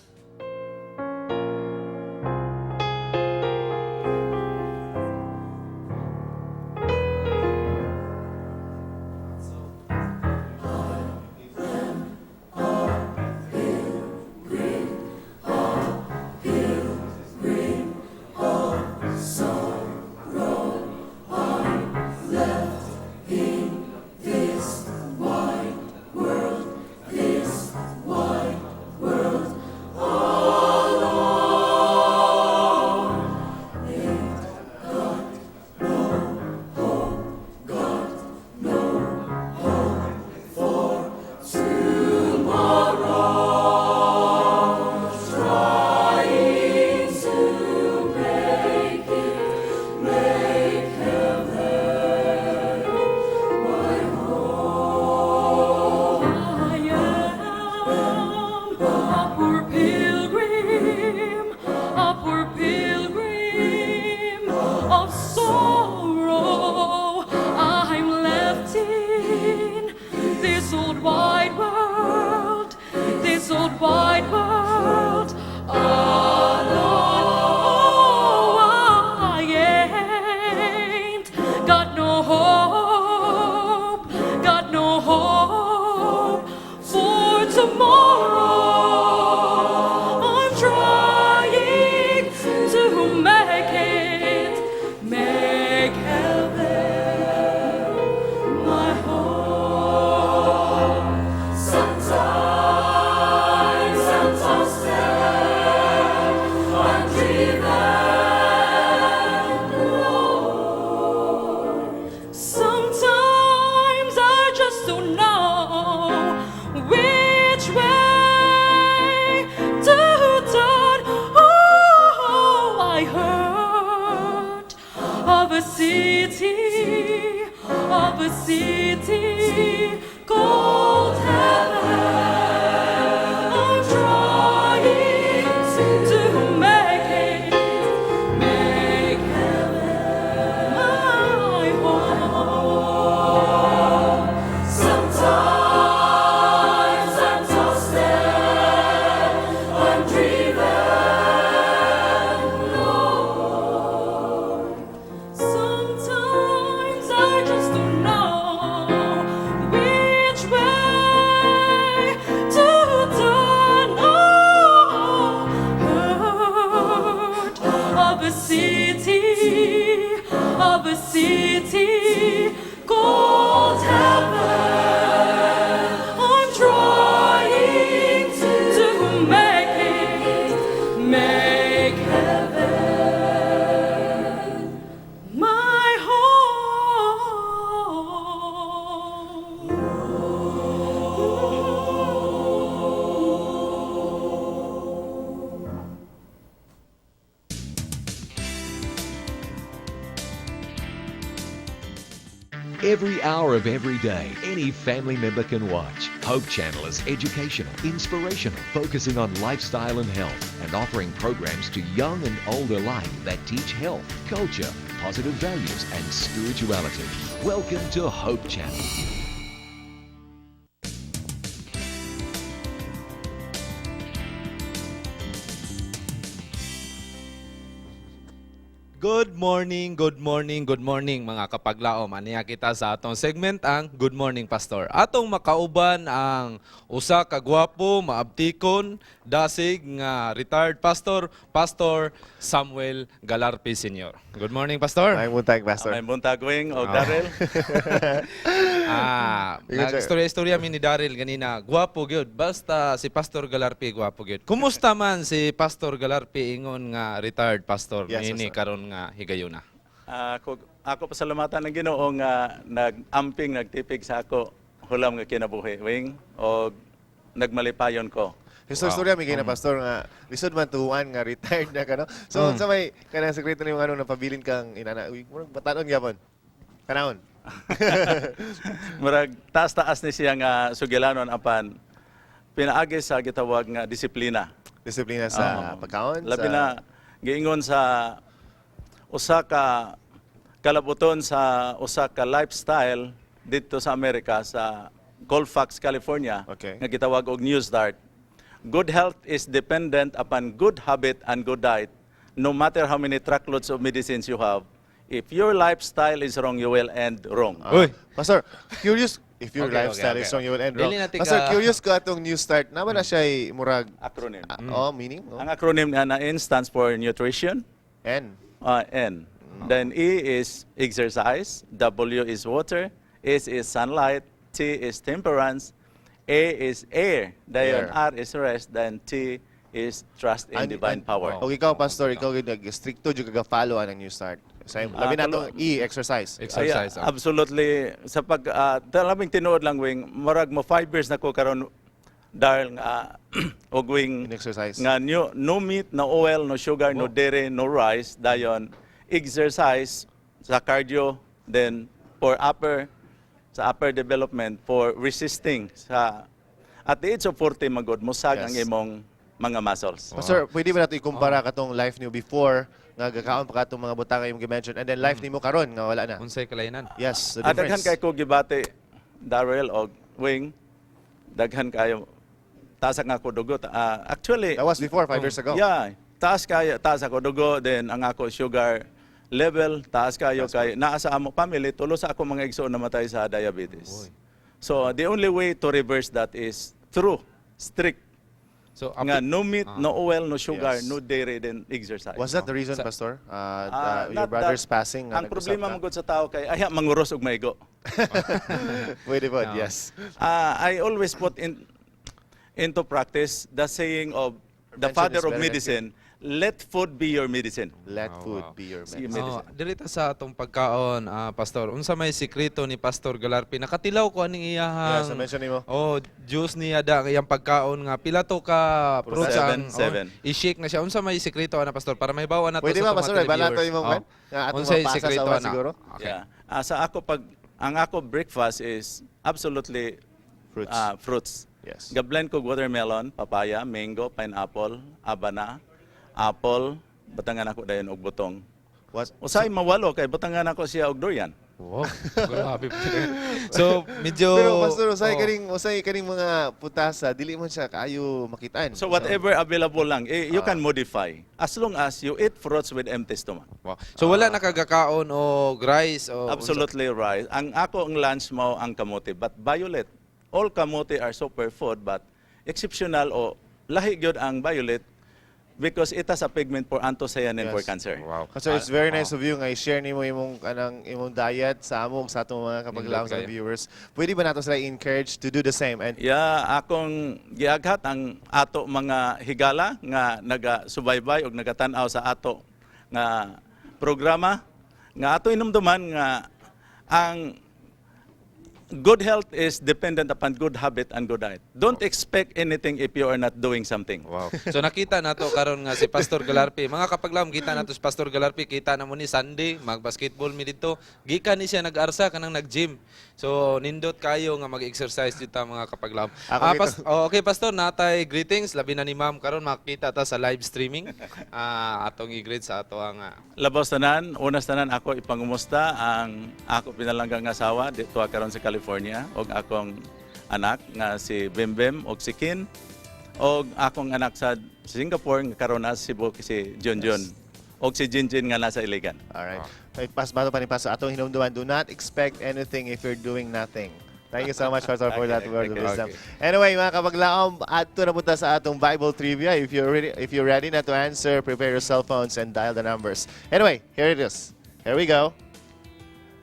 Every hour of every day, any family member can watch. Hope Channel is educational, inspirational, focusing on lifestyle and health, and offering programs to young and old alike that teach health, culture, positive values, and spirituality. Welcome to Hope Channel. Good morning, good morning, good morning, mga kapaglaom. Aniya kita sa atong segment, ang Good Morning Pastor. Atong makauban ang usa ka gwapo, maabtikon, dasig nga retired pastor, Pastor Samuel Galarpe Sr. Good morning, Pastor. May buntag, Pastor. May buntag, Wing o Daryl. Nag-istorya-istorya mi ni Daryl ganina. Gwapo gyud. Basta si Pastor Galarpe gwapo gyud. Kumusta man si Pastor Galarpe ingon nga retired pastor Yes, niini Pastor. karon nga higayuna? Ako pasalamatan ng Ginoo nga nag-amping, nagtipig sa ako hulam nga kinabuhi, Wing, o nagmalipayon ko. Yung istorya mi na, Pastor, nga lisod man tuwan nga retired na ka, no. So unsa may kanang sekreto nimo ano napabilin kang inana? Uy, murag batanon gyapon. Kanahon. Murag taas-taas ni siya nga sugilanon apan pinaagi sa gitawag nga disiplina. Disiplina sa Oo. pagkaon, Labi na giingon sa usa ka kalabuton sa usa ka lifestyle dito sa Amerika, sa Colfax, California, nga gitawag og New Start. Good health is dependent upon good habit and good diet. No matter how many truckloads of medicines you have, if your lifestyle is wrong, you will end wrong. Ah. Pastor, curious if your lifestyle is wrong, you will end wrong. Dili na tika- Pastor, curious ko atong New Start. Naman na siya murag acronym. Oh, meaning? No? Ang acronym niya na N stands for nutrition. N. N. Then E is exercise, W is water, S is sunlight, T is temperance, A is air, then Air. R is rest, then T is trust in divine power. Og ikaw, Pastor, ikaw gyud nag-stricto jud ka follow anang New Start. Sa labi na tong E, exercise. Ay, absolutely. Sa pag talabing tinuod lang, Wing, murag mo 5 years na ko karon, Darl, nga og Wing exercise. Nga no meat, no oil, no sugar, no dairy, no rice, dayon exercise sa cardio, then for upper sa upper development, for resisting sa at the age of 40 magod musag ang imong mga muscles. Pastor, pwede ba nato ikumpara katong life niyo before nga gakaon pa katong mga butang nga imong gi-mention and then life nimo karon nga wala na? Unsay kalainan? Yes, the Daghan difference. kay ko gibati, Darrell og Wing, daghan kayo taas ang ako dugo. Actually, that was before 5 years ago. Yeah, taas kayo, taas ako dugo, then ang ako sugar level taas kayo kay naa sa amo family tulo sa ako mga igsoon namatay sa diabetes. So the only way to reverse that is through strict so nga no meat, no oil, no sugar, Yes. no dairy, then exercise. Was that the reason, Pastor? Your Not brother's that. passing? Nga Ang nag-usap problema ka? man gud sa tao kay ay manguros og maigo. Pwede po, yes. I always put in into practice the saying of the Prevention father is of better than medicine, let food be your medicine. Let food be your medicine. Oh, dili ta sa atong pagkaon, Pastor. Unsa may sikreto ni Pastor Galarpe? Nakatilaw ko aning iyahang Yes, na-mention nimo. Oh, juice niya da ang iyang pagkaon nga pila to ka fruits Seven, ang seven. oh, i-shake na siya. Unsa may sikreto ana, Pastor, para may bawa na to Pwede sa ba, atong Pastor? mga Ay, balato televiewers. imong Oh. kan? Nga atong Unsay mapasa sa sikreto uban ana? siguro? Okay. Yeah. Sa ako pag ang ako breakfast is absolutely fruits. Fruits. Yes. Gablend ko watermelon, papaya, mango, pineapple, abana, apple, batangan ako dayon og butong. What? Usay mawalo kay batangan ako siya og durian. Wow, grabe. So, medyo Pero Pastor, usay oh. kaning mga putasa, dili mo siya kaayo makitaan. So whatever available lang, eh, you can modify as long as you eat fruits with empty stomach. Wow. So wala na kagakaon og rice o Absolutely right. Ang ako ang lunch mo ang kamote, but violet. All kamote are superfood, but exceptional o lahi gyud ang violet because it has a pigment for anthocyanin for cancer. Wow. Pastor, it's very nice of you nga i-share nimo imong kanang imong diet sa amo ug sa atong mga kapaglaom sa Nindot kayo. viewers. Pwede ba nato sila i-encourage to do the same? And Yeah, akong giaghat ang ato mga higala nga nagasubaybay og nagatan-aw sa ato nga programa nga ato inumduman nga ang Good health is dependent upon good habit and good diet. Don't expect anything if you are not doing something. Wow. So nakita nato karon nga si Pastor Galarpi. Mga kapaglaom, kita nato si Pastor Galarpi, kita na mo ni Sunday mag-basketball mi dito. Gikan ni siya nag-arsa kanang nag-gym. So nindot kayo nga mag-exercise dito, mga kapaglaom. Ako Ah, dito. Oh, okay, Pastor, natay greetings labi na ni Ma'am karon makita ta sa live streaming. Atong i-greet sa ato ang Labaw tanan, unas tanan ako ipangumusta ang ako pinalanggang asawa dito karon sa California og akong anak nga si Bembem og si Kin og akong anak sa Singapore nga karon nasa Cebu, si Junjun og si Jinjin nga nasa Iligan. Alright. Ay, pas bato pa ni Pastor, atong hinumduman, do not expect anything if you're doing nothing. Thank you so much, Pastor, for that Okay, word of thank you. wisdom. Anyway, mga kapaglaom, adto na punta sa atong Bible trivia. If you're ready na to answer, prepare your cell phones and dial the numbers. Anyway, here it is. Here we go.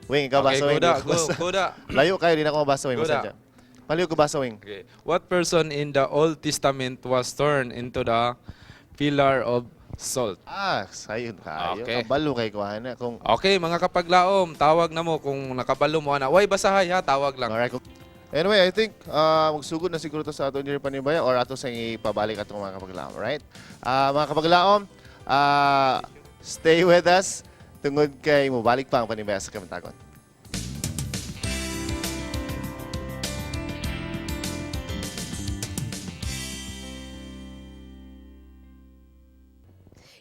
Wing, ikaw Okay, basa, Wing. go da, Di ako go, basa. go da. Layo kayo, di na ako mabasa, Wing. Go da. Masadya. Malayo ko basa, Wing. Okay. What person in the Old Testament was turned into the pillar of salt? Ah, sayon kayo. Okay. Kabalo kay ko, ana. Kung, Okay, mga kapaglaom, tawag na mo kung nakabalo mo ana. Way basahay ha, tawag lang. Alright. Anyway, I think magsugod na siguro to sa atong diri panimbaya or ato sa ipabalik atong mga kapaglaom, right? Mga kapaglaom, stay with us tungod kay mobalik pa ang panimbaya sa kabuntagon.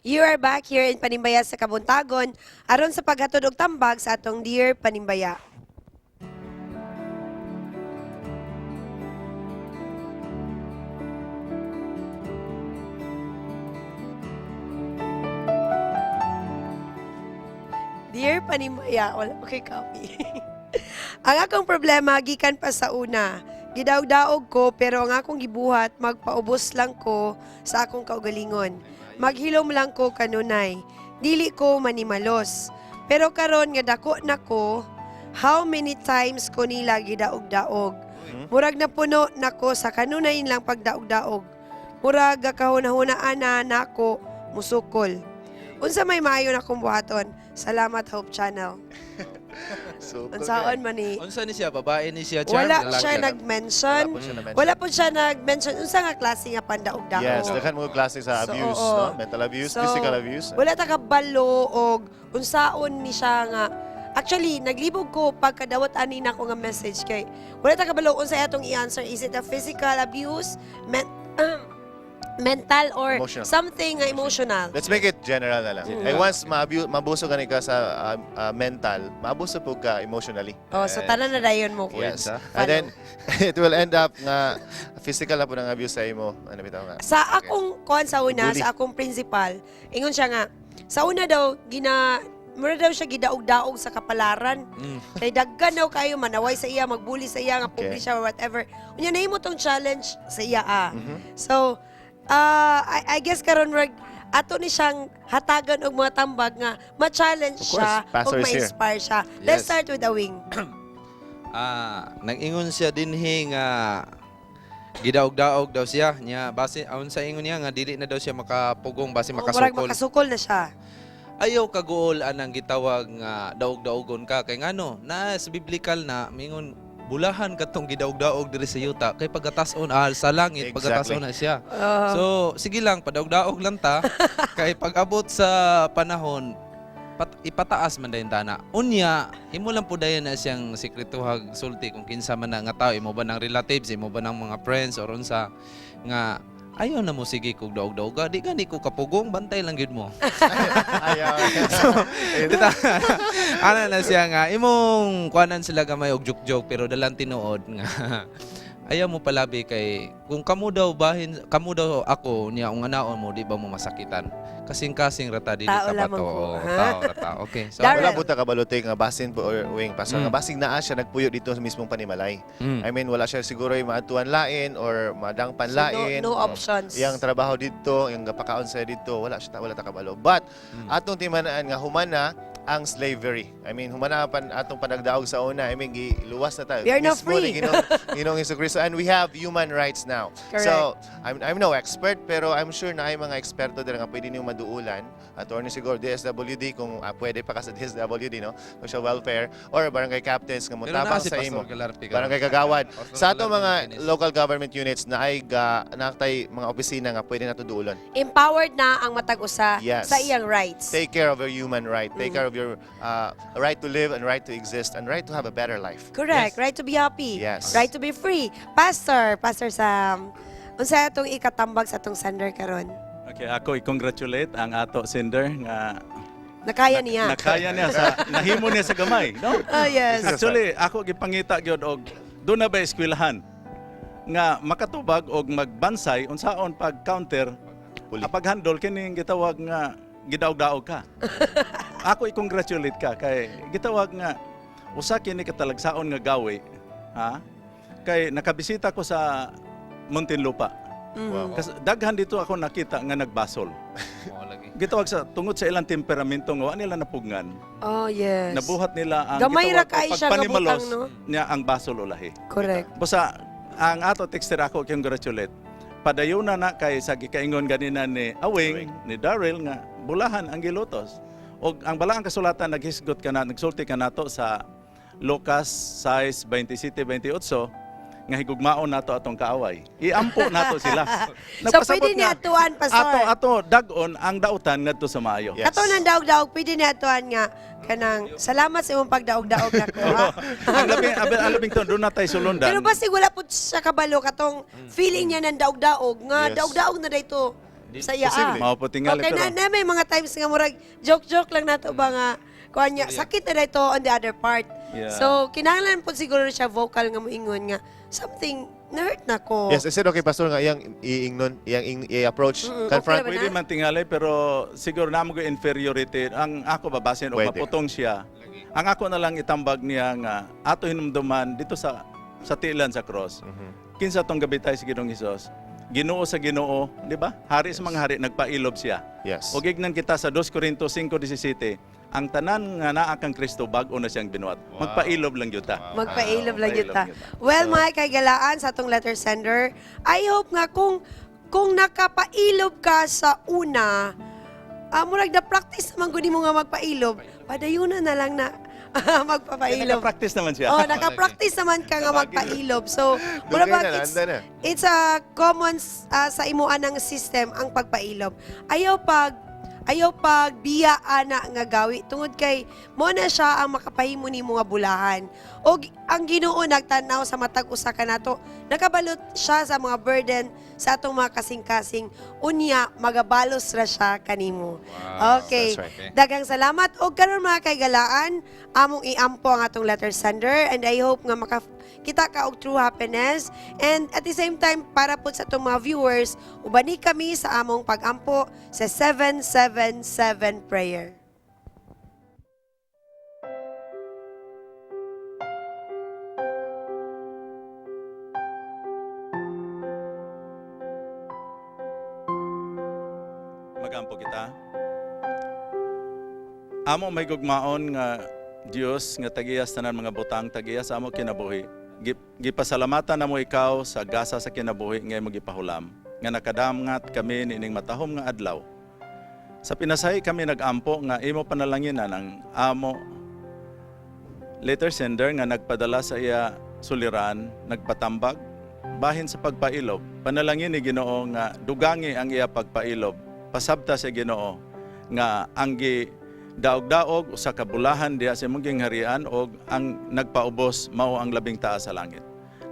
You are back here in Panimbaya sa Kabuntagon aron sa paghatod og tambag sa atong dear Panimbaya. Dear Panimbaya, wala pa kay copy. Ang akong problema gikan pa sa una. Gidaog-daog ko pero ang akong gibuhat, magpaubos lang ko sa akong kaugalingon. Maghilom lang ko kanunay. Dili ko manimalos. Pero karon nga dako na ko, how many times ko nila gidaog-daog. Murag na puno nako sa kanunay lang pagdaog-daog. Murag kahuna-hunaan na nako musukol. Unsa may maayo na akong buhaton? Salamat, Hope Channel. So, Unsaon man ni Unsa ni siya, babae ni siya, Charm? Wala Lalaki? siya nag-mention. Wala po siya na-mention. Wala po siya nag-mention. Unsa nga klase nga pandaog-daog? Yes, daghan mga klase sa So, abuse, oo. no? Mental abuse, So, physical abuse. wala ta kabalo og unsaon ni siya nga. Actually, naglibog ko pagkadawat ani na ko nga message kay wala ta kabalo unsa atong i-answer. Is it a physical abuse, mental or Emotional. something nga emotional? Let's make it general na lang. Mm. Ay, once maabuso gani ka sa mental, maabuso po ka emotionally. Oh, so tanan na dayon mo. Yes. And then it will end up nga physical na po ng abuse sa imo. Ano bitaw nga? Sa akong kuan sa una, Bully. sa akong principal, ingon siya nga sa una daw gina mura daw siya gidaog-daog sa kapalaran. Kay daggan daw kayo manaway sa iya, magbuli sa iya, nga publish siya or whatever. Unya nahimo tong challenge sa iya ah. So, I guess karon rag ato ni siyang hatagan og mga tambag nga ma-challenge Of course, siya pastor ug is here. ma-inspire siya. Let's Yes. start with the wing. Nag-ingon siya dinhi nga gidaog-daog daw siya nya, base aon sa ingon niya nga dili na daw siya makapugong, base Oh, murag makasukol. makasukol na siya. Ayaw kaguol anang gitawag nga daog-daogon ka kay ngano na sa biblical na mingon bulahan katong gidaog-daog diri sa yuta kay pagkatason sa langit pagkatason na siya. So sige lang, padaog-daog lang ta kay pag-abot sa panahon ipataas man dayon tana. Unya, imo lang po dayon na siyang sekretuhag sulti kung kinsa man na nga tao, imo ba ng relatives, imo ba ng mga friends or unsa nga ayaw na mo sige kog daog-daog ka, di gani ko kapugong, bantay lang gyud mo. Ayaw. Dita, ana na siya nga imong kuanan sila gamay og joke-joke pero dalang tinuod nga ayaw mo palabi kay kung kamo daw bahin kamo daw ako niya ang anaon mo, di ba mo masakitan, kasing-kasing rata dili Tao ta lamang bato. po, Oo, ha? tao rata. Okay, so Darren. Wala po ta kabalote nga basin po or wing pastor nga basing naa siya nagpuyo dito sa mismong panimalay. I mean, wala siya siguro yung maatuan lain or madangpan So, no, lain. no options. Yang trabaho dito, yung gapakaon sa dito, wala siya, wala ta kabalo. But atong timanaan nga human na ang slavery. I mean, humana pan atong panagdaog sa una. I mean, giluwas na tayo. We are now Mismo ni free. Ginoong Kristo. And we have human rights now. Correct. So, I'm no expert, pero I'm sure na ay mga eksperto dira nga pwede niyong maduulan. Attorney siguro, DSWD, kung pwede pa ka sa DSWD, no? Social welfare, or barangay captains nga Pero naa motabang si sa Pastor imo. Galarpe karon. Barangay kagawad. Pastor Sa ato Galarpe mga Martinez. local government units na ay naktay mga opisina nga pwede nato duulon. Empowered na ang matag usa sa iyang rights. Take care of your human right. Take care of your right to live and right to exist and right to have a better life. Correct. Right to be happy. Yes. Right to be free. Pastor, Pastor Sam, unsa atong ikatambag sa atong sender karon? Okay, ako i-congratulate ang ato sender nga Nakaya niya. Nakaya niya sa nahimo niya sa gamay, no? Oh, yes. Actually, ako gipangita gyud og doon na ba eskwelahan nga makatubag og magbansay unsaon pag counter pag-handle kining gitawag nga gidaog-daog ka. Ako i-congratulate ka kay gitawag nga usa kini katalagsaon nga gawi, ha? Kay nakabisita ko sa Muntinlupa. Wow. Kasi daghan dito ako nakita nga nagbasol. Gitawag sa tungod sa ilang temperamento nga wa nila napugngan. Oh, yes. Nabuhat nila ang Gamay ra gitawag kay og siya nga pagpanimalos butang, no? niya ang basol ulahi. Correct. Basta ang ato texter ako congratulate. Padayon na na kay sa gikaingon ganina ni Awing, ni Daryl nga bulahan ang gilutos. Og ang balaang kasulatan naghisgot ka na nagsulti ka nato sa Lucas 6:27-28 nga higugmaon nato atong kaaway. Iampo nato sila. So, Nagpasabot pwede niya nga, atuan, Pastor. Ato ato dag-on ang dautan ngadto sa maayo. Kato ng daog-daog, pwede niya atuan nga kanang salamat sa imong pagdaog-daog nako ha. Ang labing to doon na tayo sulundan. Pero basig wala po siya kabalo katong feeling niya ng daog-daog nga daog-daog na dayto sa iya. Posible. Mao po tingali, Okay, pero- na may mga times nga murag joke-joke lang nato ba nga kuan niya sakit na dayto on the other part. So kinahanglan po siguro siya vocal nga moingon nga something na hurt na ko. Yes, is it okay, Pastor, nga iyang iingnon, iyang i-approach, confront? Pwede man tingali pero siguro na mo inferiority. Ang ako babasin o Pwede. maputong siya. Ang ako na lang itambag niya nga ato hinumduman dito sa tilan sa cross. Kinsa tong gabitay si Ginoong Hesus? Ginoo sa Ginoo, di ba? Hari sa mga hari nagpailob siya. Yes. O gignan kita sa 2 Corinto 5:17, ang tanan nga naa kang Kristo bag-o na siyang binuhat. Magpailob lang gyud ta. Magpailob lang yun ta. Magpailob gyud ta. Well, mga kaigalaan sa atong letter sender, I hope nga kung nakapailob ka sa una, murag na practice naman gud nimo nga magpailob, padayunan na lang na magpapailob. Naka-practice naman siya. Oh, naka-practice naman ka nga magpailob. So, mura Dugay ba na, it's, nanda na. it's a common sa imuan ng system ang pagpailob. Ayaw pag biya ana nga gawi tungod kay mo na siya ang makapahimo nimo nga bulahan. Og ang Ginoo nagtan-aw sa matag usa ka nato, nakabalot siya sa mga burden sa atong mga kasing-kasing. Unya magabalos ra siya kanimo. Okay. That's right. Daghang salamat og karon mga kaigalaan, among iampo ang atong letter sender and I hope nga maka kita ka og true happiness and at the same time para pud sa atong mga viewers, ubani kami sa among pagampo sa 777 prayer. Magampo kita. Amo may gugmaon nga Dios nga tagiyas tanan mga butang tagiyas sa amo kinabuhi. Gipasalamatan namo ikaw sa gasa sa kinabuhi nga imong gipahulam nga nakadamngat kami niining matahom nga adlaw. Sa pinasahi kami nagampo nga imo panalanginan ang amo letter sender nga nagpadala sa iya suliran, nagpatambag, bahin sa pagpailob. Panalangin ni Ginoo nga dugangi ang iya pagpailob. Pasabta sa Ginoo nga ang gi daog-daog usa ka bulahan diha sa imong gingharian og ang nagpaubos mao ang labing taas sa langit.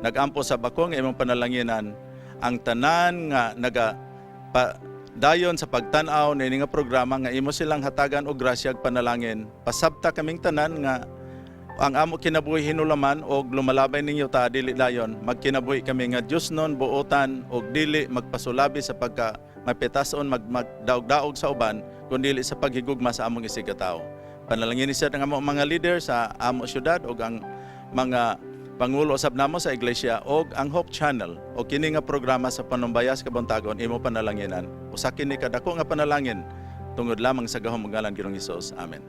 Nagampo sa bako nga imong panalanginan ang tanan nga naga pa, dayon sa pagtan-aw niini nga programa nga imo silang hatagan og grasya ug panalangin. Pasabta kaming tanan nga ang amo kinabuhi hinulaman og lumalabay ninyo ta dili dayon magkinabuhi kami nga Dios nun buotan og dili magpasulabi sa pagka mapitason magdaog-daog sa uban kundi sa paghigugma sa among isigatawo. Panalangin siya ng amo mga leader sa amo syudad og ang mga pangulo usab namo sa iglesia og ang Hope Channel og kini nga programa sa Panumbayas Kabuntagon imo panalanginan. Usa kini kadako nga panalangin tungod lamang sa gahom ng ngalan Ginoong Hesus. Amen.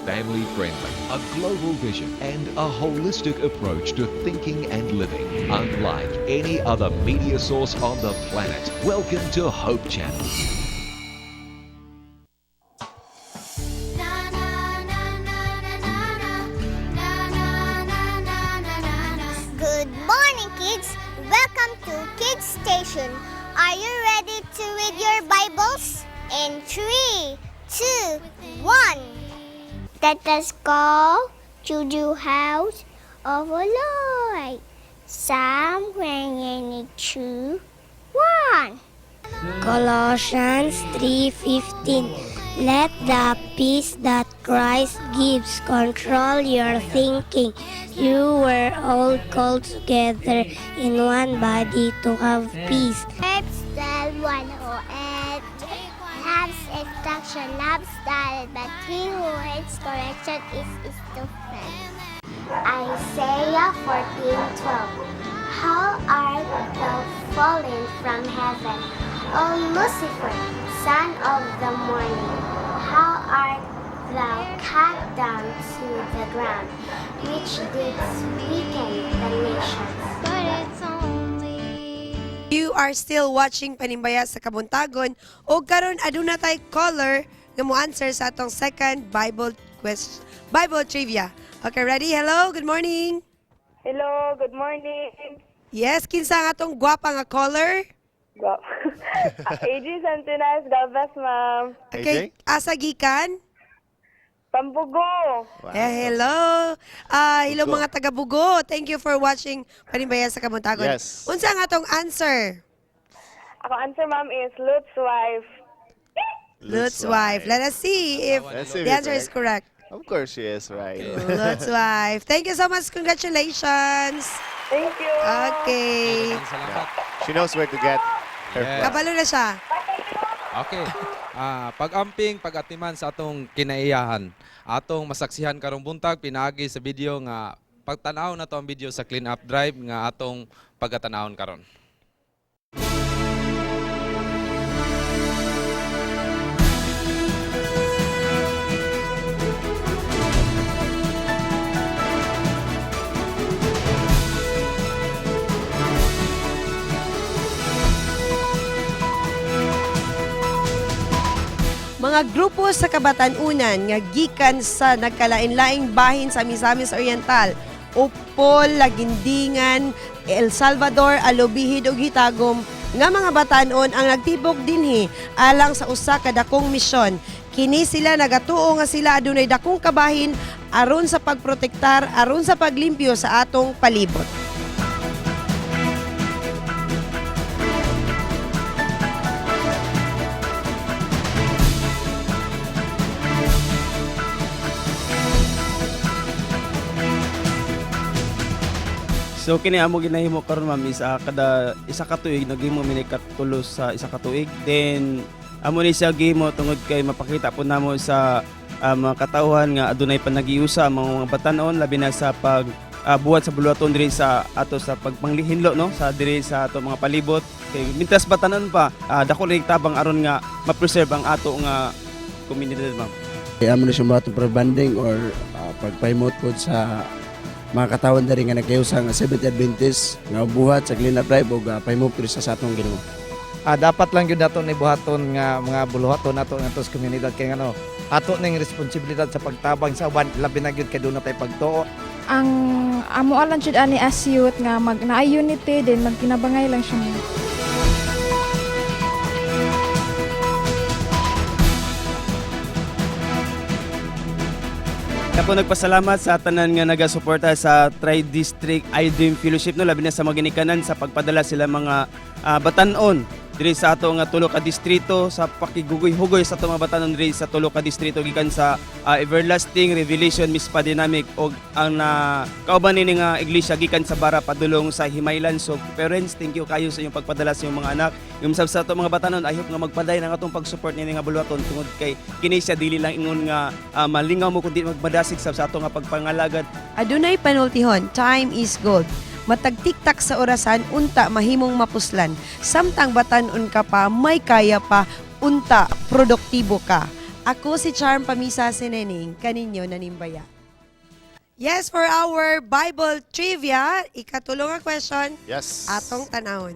Family friendly, a global vision, and a holistic approach to thinking and living. Unlike any other media source on the planet. Welcome to Hope Channel. Good morning, kids. Welcome to Kids Station. Are you ready to read your Bibles? In three, two, one. Let us go to the house of the Lord. Psalm 22, 1. Colossians 3:15. Let the peace that Christ gives control your thinking. You were all called together in one body to have peace. Herbs the one who loves instruction loves style, but he who hates correction is stupid. Isaiah 14:12. How art thou fallen from heaven, O Lucifer, son of the morning? How art thou cut down to the ground, which didst weaken the nations? But it's only You are still watching Panimbaya sa Kabuntagon o karon aduna tay caller nga mo answer sa atong second Bible quest, Bible trivia. Okay, ready? Hello, good morning. Hello, good morning. Yes, kinsa ang atong gwapa nga caller? Guap. AJ Santinas, God bless, ma'am. Okay, asa gikan? Pambugo. Eh, hello. Ah, hello Bugo. mga taga Bugo. Thank you for watching Panimbaya sa Kabuntagon. Yes. Unsa ang atong answer? Ako answer, ma'am, is Lut's wife. Lut's wife. Let us see if Let's see if the it's answer is correct. Of course she is right. Lut's wife. Thank you so much. Congratulations. Thank you. Okay. Salamat. She knows where to get her Yes. Kabalo na siya. Okay. Pag-amping, pag-atiman sa atong kinaiyahan. Atong masaksihan karong buntag pinaagi sa video nga pagtanaw na to ang video sa clean up drive nga atong pagatanawon karon. Mga grupo sa kabatanunan nga gikan sa nagkalain-laing bahin sa Misamis Oriental, Upol, Lagindingan, El Salvador, Alubihid ug Hitagom nga mga batanon ang nagtibok dinhi alang sa usa ka dakong misyon. Kini sila nagatuo nga sila adunay dakong kabahin aron sa pagprotektar, aron sa paglimpyo sa atong palibot. So kini amo ginahimo karon, ma'am, is kada isa ka tuig naghimo mi ni katulo sa isa ka tuig. Then amo ni siya gihimo tungod kay mapakita po namo sa mga katawhan nga adunay panagiusa ang mga batan-on, labi na sa pag buhat sa buluhaton diri sa ato sa pagpanghinlo, no, sa diri sa ato mga palibot, kay mintras batan-on pa, dako rin tabang aron nga ma-preserve ang ato nga komunidad, ma'am. Kaya amo na siya mga banding or pagpaimot po sa mga katawan diri nga nagkayusa nga Seventh Adventist nga buhat sa clean up drive ug paimot po sa atong Ginoo. Dapat lang gyud nato ni buhaton nga mga buluhaton nato ngadto sa komunidad kay ngano ato ning responsibilidad sa pagtabang sa uban, labi na gyud kay duna tay pagtuo. Ang amo lang jud ani as youth nga mag naay unity din, magkinabangay lang siya. Ako nagpasalamat sa tanan nga nagasuporta sa Tri-District iDream Fellowship, no, labi na sa mga ginikanan sa pagpadala sila mga batan-on diri sa ato nga tulo ka distrito, sa pakigugoy-hugoy sa ato mga batan-on diri sa tulo ka distrito gikan sa Everlasting Revelation Mispa Dynamic og ang na kauban nini nga iglesia gikan sa Bara padulong sa Himaylan. So parents, thank you kayo sa inyong pagpadala sa inyong mga anak. Yung sab sa ato mga batan-on, I hope nga magpaday ang atong pag-support nini nga buluhaton tungod kay kini siya dili lang ingon nga malingaw mo kundi magmadasig sab sa ato nga pagpangalagad. Adunay panultihon, time is gold. Matag tiktak sa orasan, unta mahimong mapuslan. Samtang batan-on ka pa, may kaya pa, unta produktibo ka. Ako si Charm Pamisa Sinening, kaninyo nanimbaya. Yes, for our Bible trivia, ikatulong nga question, atong tanawon.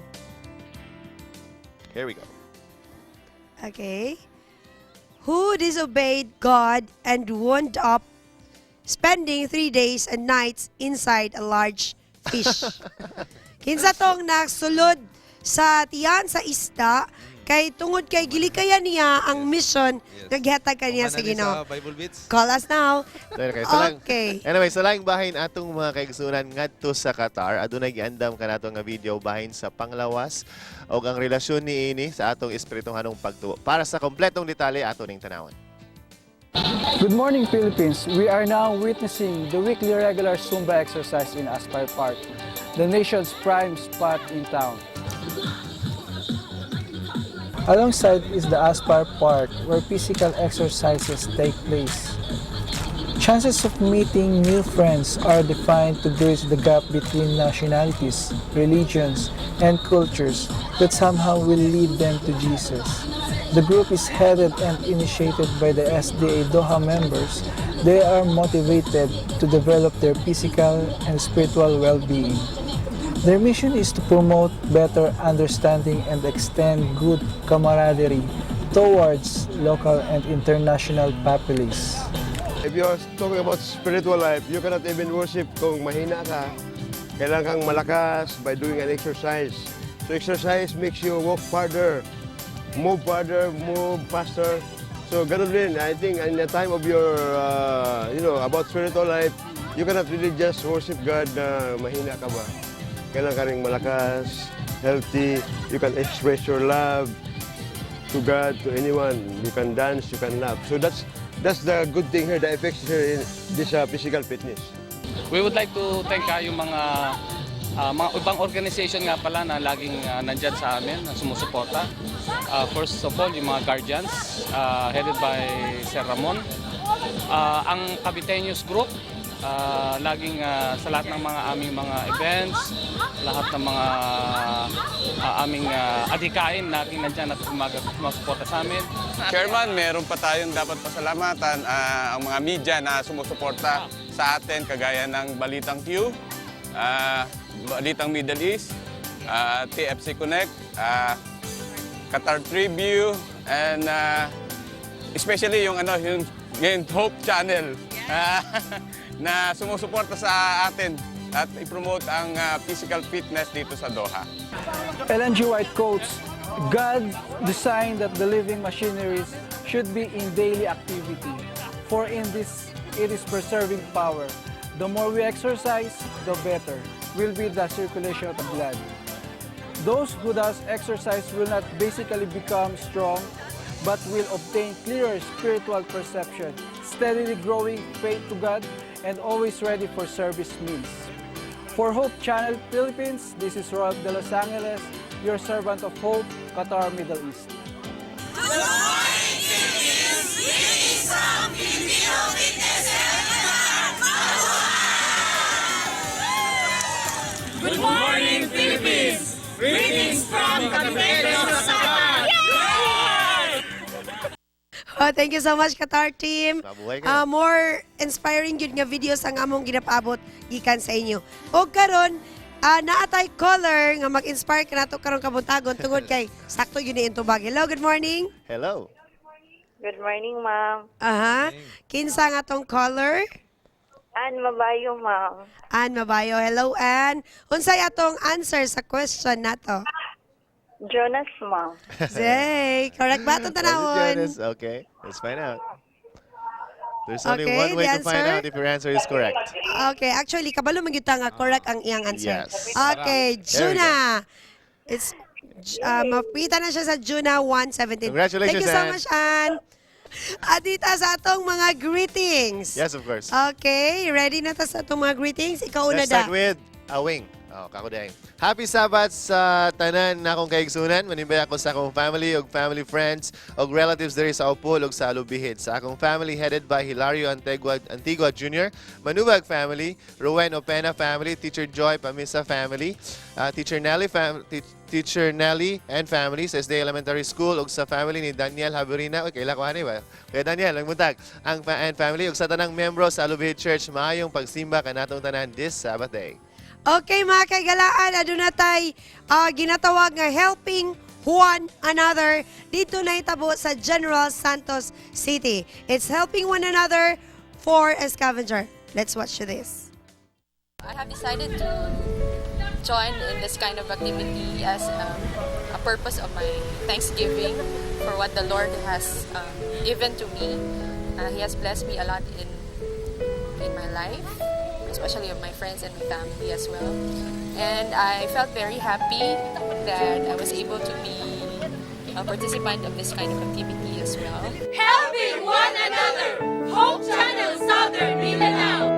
Here we go. Okay. Who disobeyed God and wound up spending 3 days and nights inside a large fish? Kinsa tong nasulod sa tiyan sa isda kay tungod kay gilikayan niya ang mission nga gihatag kaniya sa Human na ni Ginoo. sa Bible Beats. Call us now. Dahil kay sa lang. Anyway, sa laing bahin atong mga kaigsunan ngadto sa Qatar, adunay giandam kanato nga video bahin sa panglawas og ang relasyon niini sa atong espirituhanong pagtuo. Para sa kompletong detalye, ato ning tanawon. Good morning, Philippines. We are now witnessing the weekly regular Zumba exercise in Aspire Park, the nation's prime spot in town. Alongside is the Aspire Park, where physical exercises take place. Chances of meeting new friends are defined to bridge the gap between nationalities, religions, and cultures that somehow will lead them to Jesus. The group is headed and initiated by the SDA Doha members. They are motivated to develop their physical and spiritual well-being. Their mission is to promote better understanding and extend good camaraderie towards local and international populace. If you're talking about spiritual life, you cannot even worship kung mahina ka. Kailangan kang malakas by doing an exercise. So exercise makes you walk farther, move farther, move faster. So ganun din, I think in the time of your, about spiritual life, you cannot really just worship God na mahina ka ba. Kailangan ka rin malakas, healthy, you can express your love to God, to anyone. You can dance, you can laugh. So that's the good thing here, the effects here in this physical fitness. We would like to thank yung mga ibang organization nga pala na laging nandyan sa amin, na sumusuporta. First of all, yung mga Guardians, headed by Sir Ramon. Ang Caviteños Group, laging sa lahat ng mga aming mga events, lahat ng mga aming adhikain, laging nandyan at sumusuporta sa amin. Chairman, meron pa tayong dapat pasalamatan, ang mga media na sumusuporta sa atin kagaya ng Balitang Q, Balitang Middle East, TFC Connect, Qatar Tribune, and especially yung Hope Channel na sumusuporta sa atin at i-promote ang physical fitness dito sa Doha. Ellen G. White quotes, "God designed that the living machineries should be in daily activity, for in this it is preserving power. The more we exercise, the better will be the circulation of the blood. Those who does exercise will not basically become strong, but will obtain clearer spiritual perception, steadily growing faith to God, and always ready for service means." For Hope Channel Philippines, this is Rolf de Los Angeles, your servant of hope, Qatar, Middle East. Good morning, Philippines! Greetings from Filipino Fitness Center! Good morning, Philippines! Greetings from Cavite, Saipan! Oh, thank you so much, Qatar team. Mabuhay kayo. More inspiring yun nga videos ang among ginapaabot gikan sa inyo. O karon, naatay caller nga mag-inspire ka nato karong kabuntagon tungod kay sakto yun ni tubag. Hello, good morning. Hello. Good morning, ma'am. Aha. Kinsa nga tong caller? Ann Mabayo, ma'am. Ann Mabayo. Hello, Ann. Unsay atong answer sa question nato? Jonas, ma'am. Zay, correct ba itong Was it tanawon? Jonas? Okay, let's find out. There's only Okay, one way the to find answer? out if your answer is correct. Okay, actually, kabalo man gyud ta nga correct ang iyang answer. Yes. Okay, There we go. Juna. It's mapita na siya sa Juna 117. Congratulations, Thank you so Ann. Much, Ann. Adita sa atong mga greetings. Yes, of course. Okay, ready na ta sa atong mga greetings? Ikaw una Let's da. start with Awing. Oh, kako dahil. Happy Sabbath sa tanan na akong kaigsunan. Manimbay ako sa akong family ug family friends ug relatives diri sa Opol ug sa Alubijid. Sa akong family headed by Hilario Antigua Jr., Manubag family, Rowen Opena family, Teacher Joy Pamisa family, Teacher Nelly family, Teacher Nelly and family sa SDA Elementary School ug sa family ni Daniel Haberina. Uy, kaila ko ani ba? Kuya Daniel, ang buntag. Ang and family ug sa tanang membro sa Alubhid Church, maayong pagsimba kanatong tanan this Sabbath day. Okay mga kaigalaan, aduna tay ginatawag nga helping one another dito na itabo sa General Santos City. It's helping one another for a scavenger. Let's watch this. I have decided to join in this kind of activity as a purpose of my thanksgiving for what the Lord has given to me. He has blessed me a lot in my life, especially of my friends and my family as well. And I felt very happy that I was able to be a participant of this kind of activity as well. Helping one another. Hope Channel Southern Mindanao.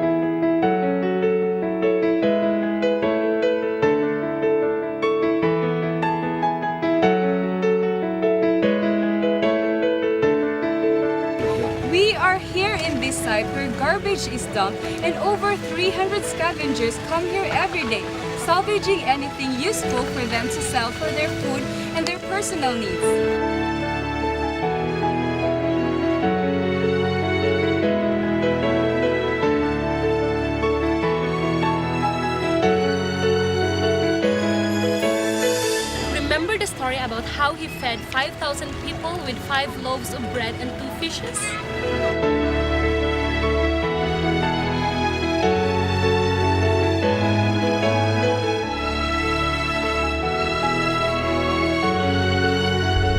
We are here in this site where garbage is dumped and over 300 scavengers come here every day, salvaging anything useful for them to sell for their food and their personal needs. Remember the story about how he fed 5,000 people with 5 loaves of bread and 2 fishes?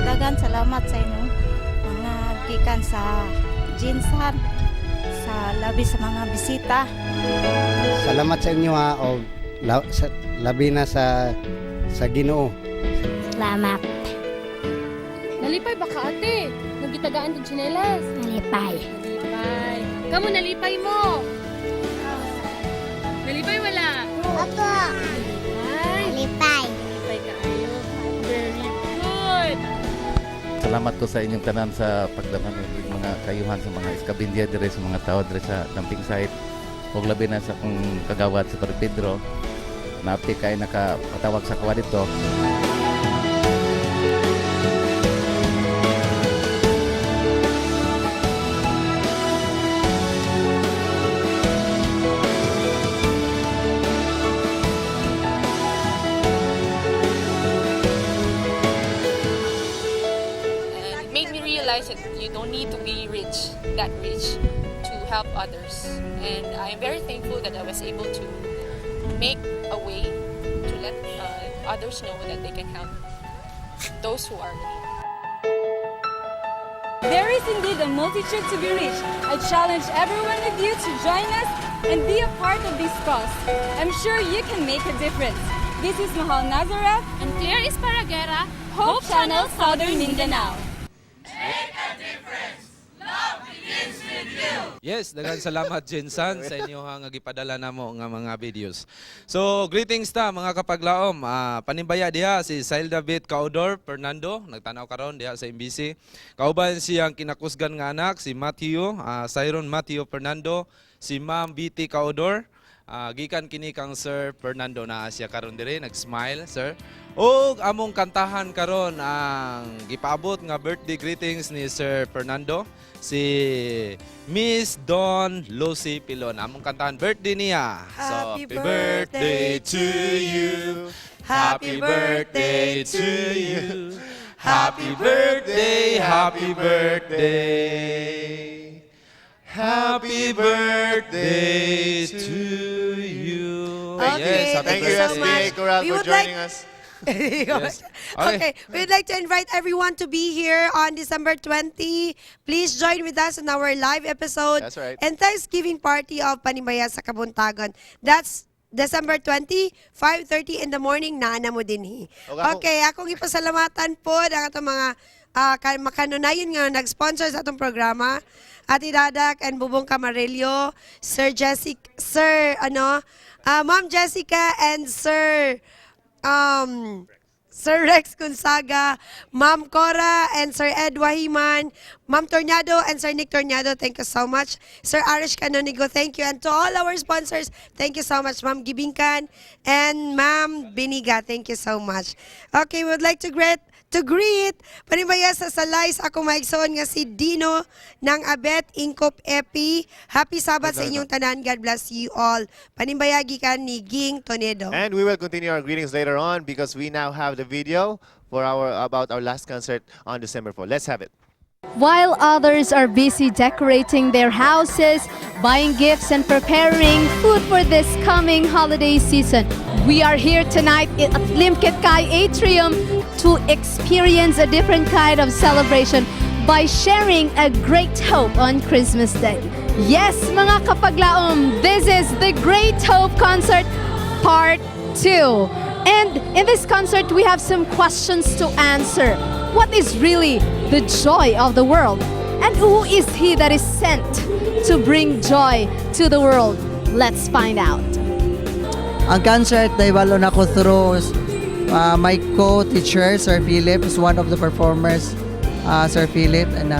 Dagan salamat sa inyo mga gikan sa Jinsan, sa labi sa mga bisita. Salamat sa inyo ha og labi na sa Ginoo. Salamat. Nalipay ba ka ate? Nagitagaan kag tsinelas? Nalipay. Nalipay. Kamu nalipay mo? Nalipay wala? Opo. Nalipay. Nalipay. Nalipay kaayo. Very good. Salamat ko sa inyong tanan sa pagdaman ng mga kayuhan sa mga iskabindya dire sa mga tao dire sa dumping site. Ug labi na sa akong kagawad sa Padre Pedro. Naapti kay nakapatawag sa kuwa dito. And it made me realize that you don't need to be rich, that rich, to help others. And I am very thankful that I was able to make a way to let others know that they can help those who are in need. There is indeed a multitude to be reached. I challenge every one of you to join us and be a part of this cause. I'm sure you can make a difference. This is Mahal Nazareth and Claire Esparraguera, Hope Channel Southern Mindanao. Yes, daghan salamat Jensan sa inyo nga gipadala namo nga mga videos. So, greetings ta mga kapaglaom. Panimbaya diha si Sail David Caudor Fernando, nagtanaw karon diha sa MBC. Kauban siyang kinakusgan nga anak si Matthew, Cyron Matthew Fernando, si Ma'am BT Caudor. Gikan kini kang Sir Fernando na siya karon dire nag-smile sir. Ug among kantahan karon ang gipaabot nga birthday greetings ni Sir Fernando, si Miss Don Lucy Pilon. Among kantahan birthday niya. So, Happy birthday to you. Happy birthday to you. Happy birthday, happy birthday. Happy birthday to you. Okay, Yes, happy Thank you, birthday. SBA Coral, We for would like- joining us. Yes. Okay. We'd like to invite everyone to be here on December 20. Please join with us in our live episode That's right. and Thanksgiving party of Panimbaya sa Kabuntagon. That's December 20, 5:30 in the morning, naana mo dinhi. Okay, ako- Okay, akong ipasalamatan po ang atong mga makanunayon nga nag-sponsor sa atong programa. Ate Dadak and Bubong Camarillo, Sir Jessica, Sir ano, Ma'am Jessica and Sir Sir Rex Gonzaga, Ma'am Cora and Sir Ed Wahiman, Ma'am Tornado and Sir Nick Tornado, thank you so much. Sir Arish Canonigo, thank you. And to all our sponsors, thank you so much. Ma'am Gibingkan and Ma'am Biniga, thank you so much. Okay, we would like to greet panimbaya sa Salay sa akong maigsoon nga si Dino ng Abet Ingkop Epi. Happy Sabbath sa inyong tanan. God bless you all. Panimbaya gikan ni Ging Tonedo. And we will continue our greetings later on because we now have the video for our about our last concert on December 4. Let's have it. While others are busy decorating their houses, buying gifts, and preparing food for this coming holiday season, we are here tonight at Limketkai Atrium to experience a different kind of celebration by sharing a great hope on Christmas Day. Yes, mga kapaglaom, this is the Great Hope Concert Part 2. And in this concert, we have some questions to answer. What is really the joy of the world? And who is he that is sent to bring joy to the world? Let's find out. Ang concert, nahibalo nako through my co-teacher, Sir Philip, is one of the performers, Sir Philip, and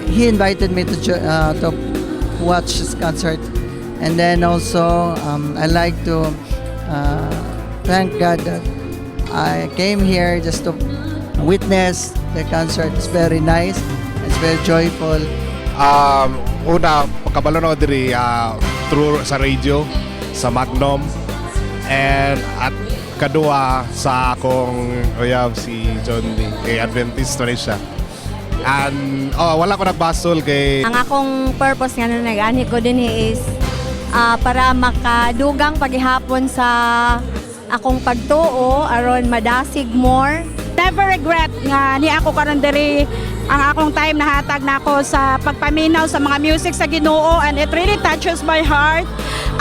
he invited me to watch his concert. And then also, I like to thank God that I came here just to witness the concert. It's very nice. It's very joyful. Una, pagkabalo na ko diri through sa radio, sa Magnum, and at kadua sa akong uyab si John D. Kay Adventist na siya. And oh, wala ko nagbasol kay Ang akong purpose nga na nag-anhi ko dinhi is para makadugang paghihapon sa akong pagtuo aron madasig more. Never regret nga ni ako karon diri. Ang akong time nahatag nako sa pagpaminaw sa mga music sa Ginoo and it really touches my heart.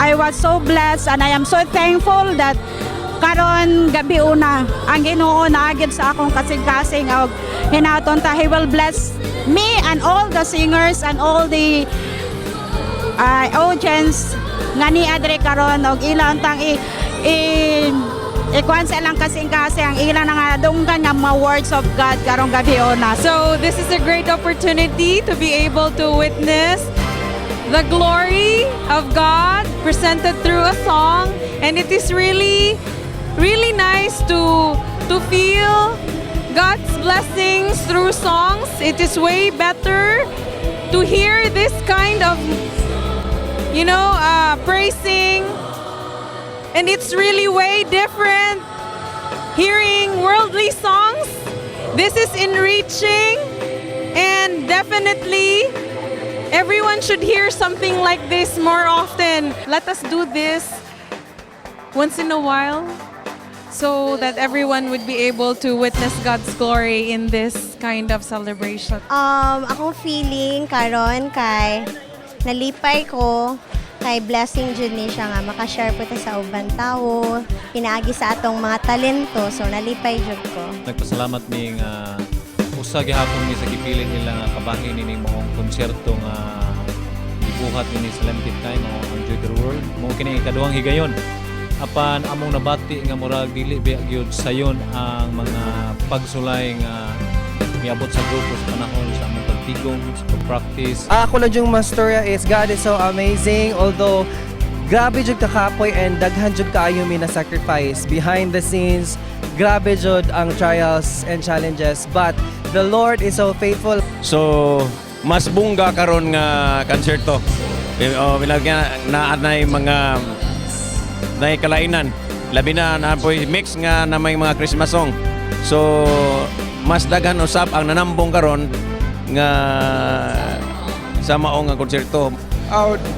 I was so blessed and I am so thankful that karon gabi una ang Ginoo naagid sa akong kasing-kasing og hinaton ta he will bless me and all the singers and all the audience nga nia diri karon og ilang tang i ikuan sa ilang kasing-kasing ang ilang nga dunggan nga mga words of God karong gabi una. So this is a great opportunity to be able to witness the glory of God presented through a song, and it is really, really nice to feel God's blessings through songs. It is way better to hear this kind of praising, and it's really way different hearing worldly songs. This is enriching, and definitely everyone should hear something like this more often. Let us do this once in a while so that everyone would be able to witness God's glory in this kind of celebration. Akong feeling karon kay nalipay ko kay blessing jud ni siya nga makashare po ta sa uban tawo pinaagi sa atong mga talento, so nalipay jud ko. Nagpasalamat mi nga usa gihapon mi sa gipili nila nga kabahin nining maong konserto nga gibuhat nini sa Limketkai, mao ang Joy to the World. Mao kini ikaduhang higayon. Apan among nabati nga murag dili biya gyud sayon ang mga pagsulay nga miabot sa grupo sa panahon sa among pagtigom, sa pag-practice. Ako lang yung mastorya is God is so amazing, although grabe jud kakapoy and daghan jud kaayo mi na sacrifice behind the scenes. Grabe jud ang trials and challenges, but the Lord is so faithful. So, mas bungga karon nga konserto. Eh, oh, bilagyan na anay mga nay kalainan. Labi na na po'y mix nga na may mga Christmas song. So, mas daghan usab ang nanambong karon nga sa mao nga konserto.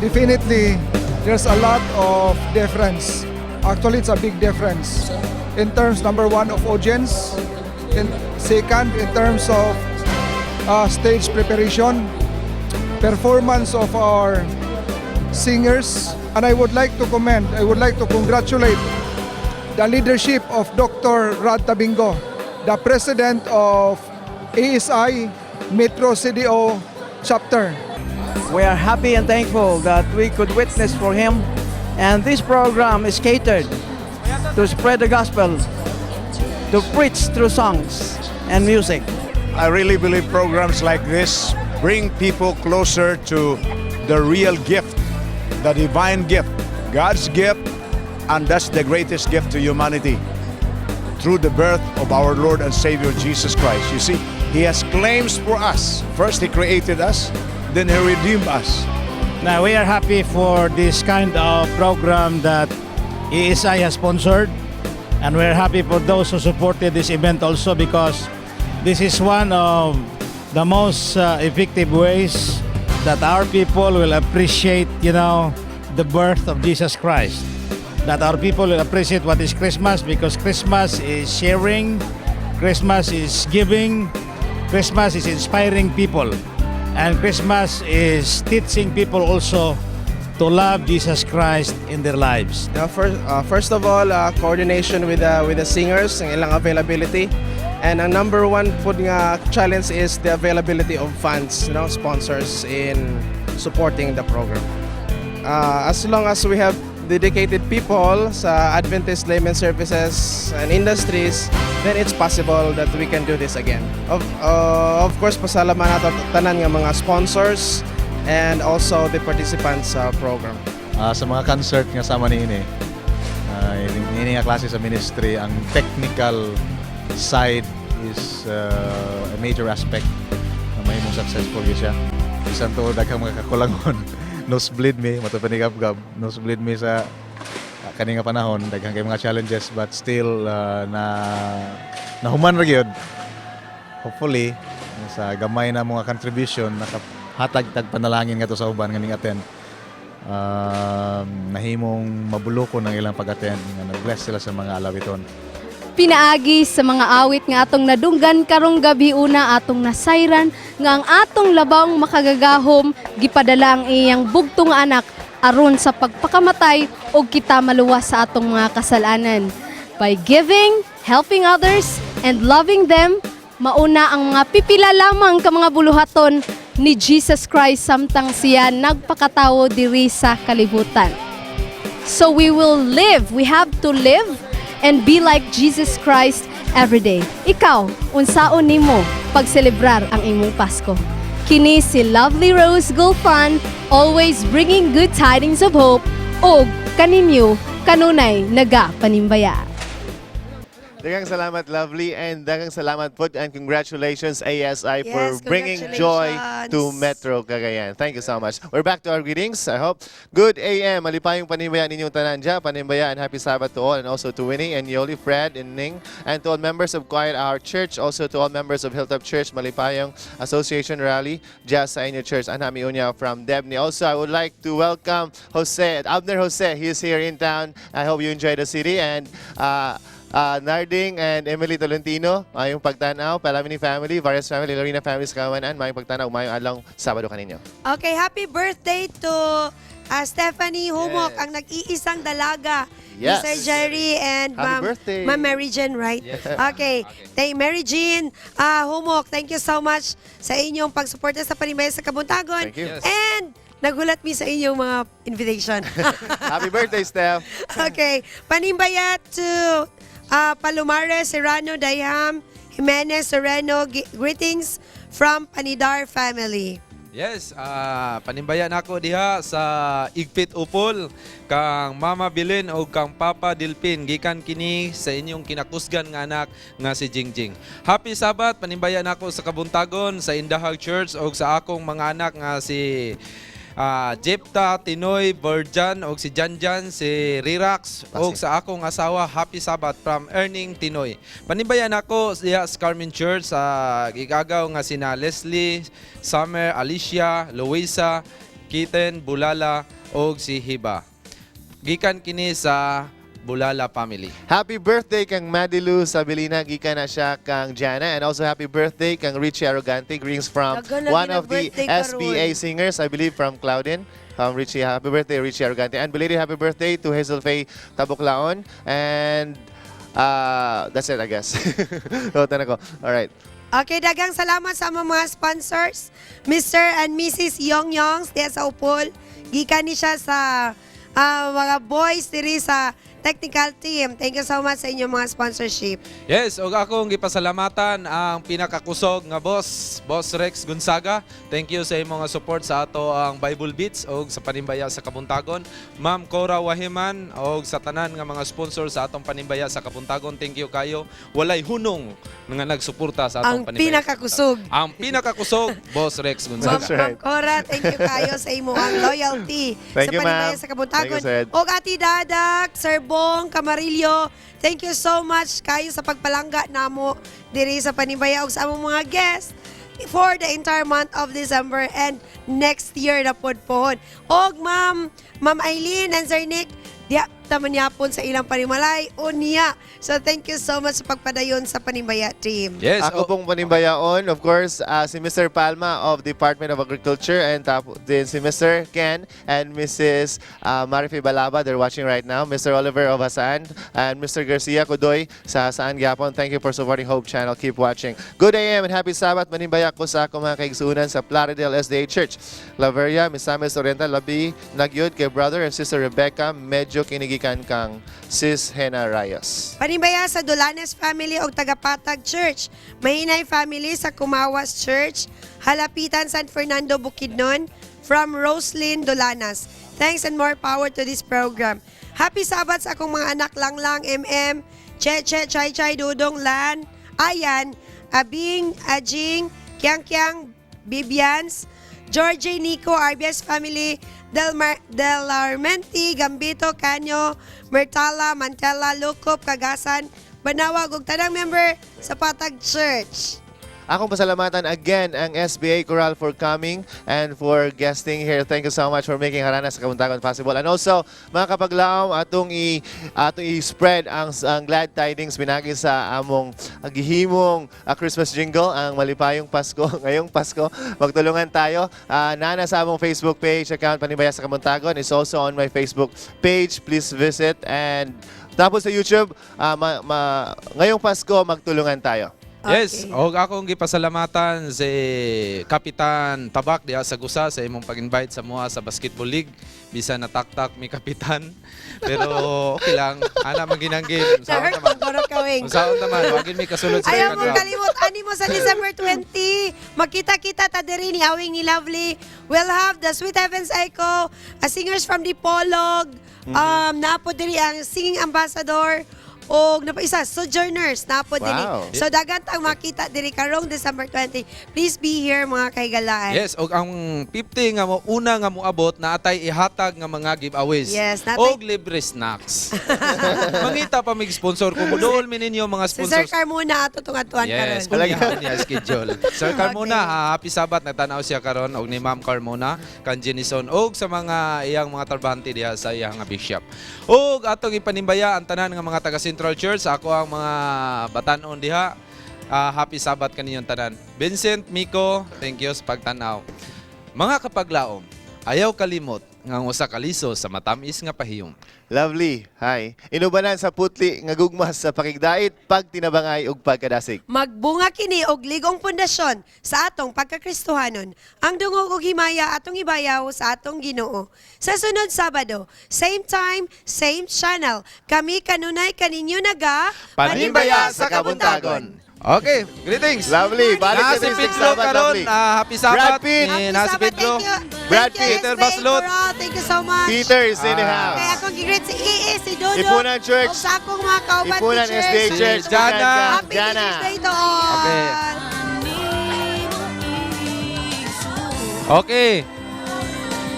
Definitely, there's a lot of difference. Actually, it's a big difference in terms, number one, of audience, in second, in terms of stage preparation, performance of our singers, and I would like to commend, I would like to congratulate the leadership of Dr. Rad Tabingo, the president of ASI Metro CDO chapter. We are happy and thankful that we could witness for him. And this program is catered to spread the gospel. to preach through songs and music. I really believe programs like this bring people closer to the real gift, the divine gift, God's gift, and that's the greatest gift to humanity through the birth of our Lord and Savior Jesus Christ. You see, He has claims for us. First, He created us, then He redeemed us. Now, we are happy for this kind of program that ESI has sponsored, and we're happy for those who supported this event also because this is one of the most effective ways that our people will appreciate the birth of Jesus Christ. That our people will appreciate what is Christmas because Christmas is sharing, Christmas is giving, Christmas is inspiring people. And Christmas is teaching people also to love Jesus Christ in their lives. First of all, coordination with the singers, ang ilang availability. And ang number one pud nga challenge is the availability of funds, sponsors in supporting the program. As long as we have dedicated people sa Adventist Laymen Services and Industries, then it's possible that we can do this again. Of course, pasalamat nato tanan nga mga sponsors and also the participants sa program. Sa mga concert nga sama niini, ini nga klase sa ministry, ang technical side is a major aspect na mahimong successful gyud siya. Bisan tuod daghang mga kakulangon, nosebleed mi, mato pa ni Gab, nosebleed mi sa kani nga panahon, daghan kay mga challenges, but still na nahuman ra gyud. Hopefully sa gamay na mga contribution, nakahatag tag panalangin ngadto sa uban nga ning attend, nahimong mabuloko ng ilang pag-attend nga nag-bless sila sa mga alawiton. Pinaagi sa mga awit nga atong nadunggan karong gabi una, atong nasayran nga ang atong labawng makagagahom gipadala ang iyang bugtong anak aron sa pagpakamatay og kita maluwas sa atong mga kasalanan. By giving, helping others, and loving them, mauna ang mga pipila lamang ka mga buluhaton ni Jesus Christ samtang siya nagpakatawo diri sa kalibutan. So we will live, we have to live and be like Jesus Christ every day. Ikaw, unsaon nimo pagselebrar ang imong Pasko? Kini si Lovely Rose Gulfan, always bringing good tidings of hope og kaninyo kanunay naga panimbaya. Daghang salamat, Lovely, and daghang salamat po and congratulations, ASI, for Yes, bringing joy to congratulations. Metro Cagayan. Thank you so much. We're back to our greetings, I hope. Good AM. Malipayong panimbaya ninyong tanan dyan. Panimbaya and happy Sabbath to all and also to Winnie and Yoli, Fred and Ning, and to all members of Quiet Hour Church, also to all members of Hilltop Church, Malipayong Association Rally, dyan sa inyo church. Anami Unya from Debny. Also, I would like to welcome Jose, Abner Jose. He is here in town. I hope you enjoy the city and Narding and Emily Tolentino, maayong pagtanaw, Palamini family, various family, Lorena family sa Kawanan, maayong pagtanaw, maayong adlaw Sabado kaninyo. Okay, happy birthday to Stephanie Humok, ang nag-iisang dalaga ni Sir Jerry and Happy Ma'am, birthday. Ma'am Mary Jean, right? Yes. Okay. Thank Mary Jean Humok, thank you so much sa inyong pagsuporta sa Panimbaya sa Kabuntagon. Thank you. Yes. And nagulat mi sa inyong mga invitation. Happy birthday, Steph. Okay. Panimbaya to Palomares, Serrano, Dayam, Jimenez, Serrano. Greetings from Panidar family. Yes, panimbaya nako diha sa Igpit Upol kang Mama Bilin o kang Papa Dilpin, gikan kini sa inyong kinakusgan nga anak nga si Jingjing. Happy Sabbath, panimbaya nako sa Kabuntagon sa Indahag Church og sa akong mga anak nga si Jepta, Tinoy, Borjan og si Janjan, si Rirax og sa akong asawa. Happy Sabbath from Erning Tinoy. Panimbayan ako diha sa Carmen Church sa gigagaw nga sina Leslie, Summer, Alicia, Luisa, Kiten, Bulala og si Hiba. Gikan kini sa Bulala family. Happy birthday kang Madilu Sabilina, gikan na siya kang Jana, and also happy birthday kang Richie Arrogante. Greetings from Daghan lagi one of the nag-birthday karon. SBA singers, I believe from Claudine. Richie, happy birthday, Richie Arrogante. And belated happy birthday to Hazel Faye Tabuklaon. And that's it, I guess. Oh, ko. All right. Okay, daghang salamat sa among mga sponsors, Mr. and Mrs. Yong Yongs diya sa Upol. Gikan ni siya sa mga boys diri sa technical team. Thank you so much sa inyong mga sponsorship. Yes, ug akong gipasalamatan ang pinakakusog nga boss, Boss Rex Gonzaga. Thank you sa imong nga support sa ato ang Bible Beats og sa Panimbaya sa Kabuntagon. Ma'am Cora Wahiman og sa tanan nga mga sponsor sa atong Panimbaya sa Kabuntagon. Thank you kayo. Walay hunong nga nagsuporta sa atong Ang Panimbaya. pinakakusog. Ang pinakakusog, Boss Rex Ma'am, Gonzaga. Ma'am Cora, thank you kayo sa imong loyalty Thank sa you, Panimbaya ma'am. sa Kabuntagon. Thank you, Sir Ed. Og Ati Dadak, Sir Bong, Camarillo, thank you so much kayo sa pagpalangga namo diri sa Panimbaya og sa among mga guest for the entire month of December and next year na pod pohon. Og Ma'am, Ma'am Eileen and Sir Nick, diya taman yapon sa ilang panimalay unya. So thank you so much sa pagpadayon sa Panimbaya team. Yes. Ako pong panimbayaon, of course, si Mr. Palma of Department of Agriculture and din si Mr. Ken and Mrs. Marife Balaba, they're watching right now. Mr. Oliver of Hasaan and Mr. Garcia Kudoy sa Hasaan Gyapon. Thank you for supporting Hope Channel. Keep watching. Good AM and happy Sabbath. Manimbaya ko sa akong mga kaigsunan sa Plaridel SDA Church. Laveria, Misamis Oriental, Labi, Nagyud kay brother and sister Rebecca, medyo kinigikan kang Sis Hena Reyes. Panimbaya sa Dolanes family og Tagapatag Church, Mahinay family sa Kumawas Church, Halapitan San Fernando Bukidnon, from Roslyn Dolanas. Thanks and more power to this program. Happy Sabbath sa akong mga anak Langlang, MM, Che Che, Chay Chay, Dudong, Lan, Ayan, Abing, Ajing, Kiang Kiang, Bibians, Georgie, Nico, RBS family, Delarmenti, Gambito, Canyo, Mertala, Mantela, Lukop, Kagasan, Banawag, ug tanang member sa Patag Church. Akong pasalamatan again ang SBA Choral for coming and for guesting here. Thank you so much for making Harana sa Kabuntagon possible. And also, mga kapaglaom, atong i-spread ang glad tidings pinagi sa among gihimong Christmas jingle, ang Malipayong Pasko, ngayong Pasko. Magtulungan tayo. Nana sa among Facebook page account, Panimbaya sa Kabuntagon, is also on my Facebook page. Please visit. And tapos sa YouTube, ngayong Pasko, magtulungan tayo. Yes, og akong gipasalamatan si Kapitan Tabak diha sa Gusa sa imong pag-invite sa mua sa basketball league. Bisan nataktak mi kapitan. Pero okay lang, ana man ginang game. Unsaon Na-hurt taman. ang Goro Kawing. Unsaon taman, wagin mi kasulod sa Ayaw mo ground. kalimot ani mo sa December 20. Magkita-kita ta diri ni Awing ni Lovely. We'll have the Sweet Heavens Echo, a singers from Dipolog. Naa po diri ang singing ambassador og napa isa Sojourners naa po diri. So daghan tang makita diri karong December 20. Please be here, mga kahigalaan. Yes, og ang 50 nga mo una nga moabot na atay ihatag nga mga giveaways. Yes, og libre snacks. Mangita pa mig sponsor kung moduol mi ninyo mga Si Sir sponsors. Carmona ato tong atuan Yes, karon. unya niya schedule. Sir Carmona, happy Sabbath, nagtanaw siya karon og ni Ma'am Carmona kan Jenison og sa mga iyang mga trabahante diha sa iyang nga bishop. Og atong ipanimbaya ang tanan nga mga taga Central Church, ako ang mga batanon diha. Happy Sabbath kaninyong tanan. Vincent, Miko, thank you sa pagtanaw. Mga kapaglaom, ayaw kalimot nga ang usa ka liso sa matamis nga pahiyom. Lovely. Hi. Inubanan sa putli nga gugma sa pakigdait, pagtinabangay ug pagkadasig. Magbunga kini og ligong pundasyon sa atong pagkakristohanon. Ang dungog og himaya atong ibayaw sa atong Ginoo. Sa sunod Sabado, same time, same channel. Kami kanunay kaninyo naga Panimbaya sa Kabuntagon. Okay, greetings. Lovely. Balik Na ka si next Pedro Sabbath, karon, lovely. happy Sabbath. Brad Pitt. Ni na si Pedro. Brad Pitt. Peter Baslot. Thank you so much. Peter is in the house. Kaya akong gi-greet si EE, si Dodo. Ipunan Church. Ug sa akong mga kauban Ipunan teachers. SDA Church. Si Jana. Happy Jana. Teachers Day to all. Okay. Okay.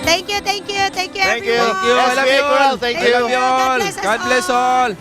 Thank you, thank you, thank you Thank you. everyone. Thank you. I love SBA you all. Choral, thank I you. love you all. God bless us God bless all.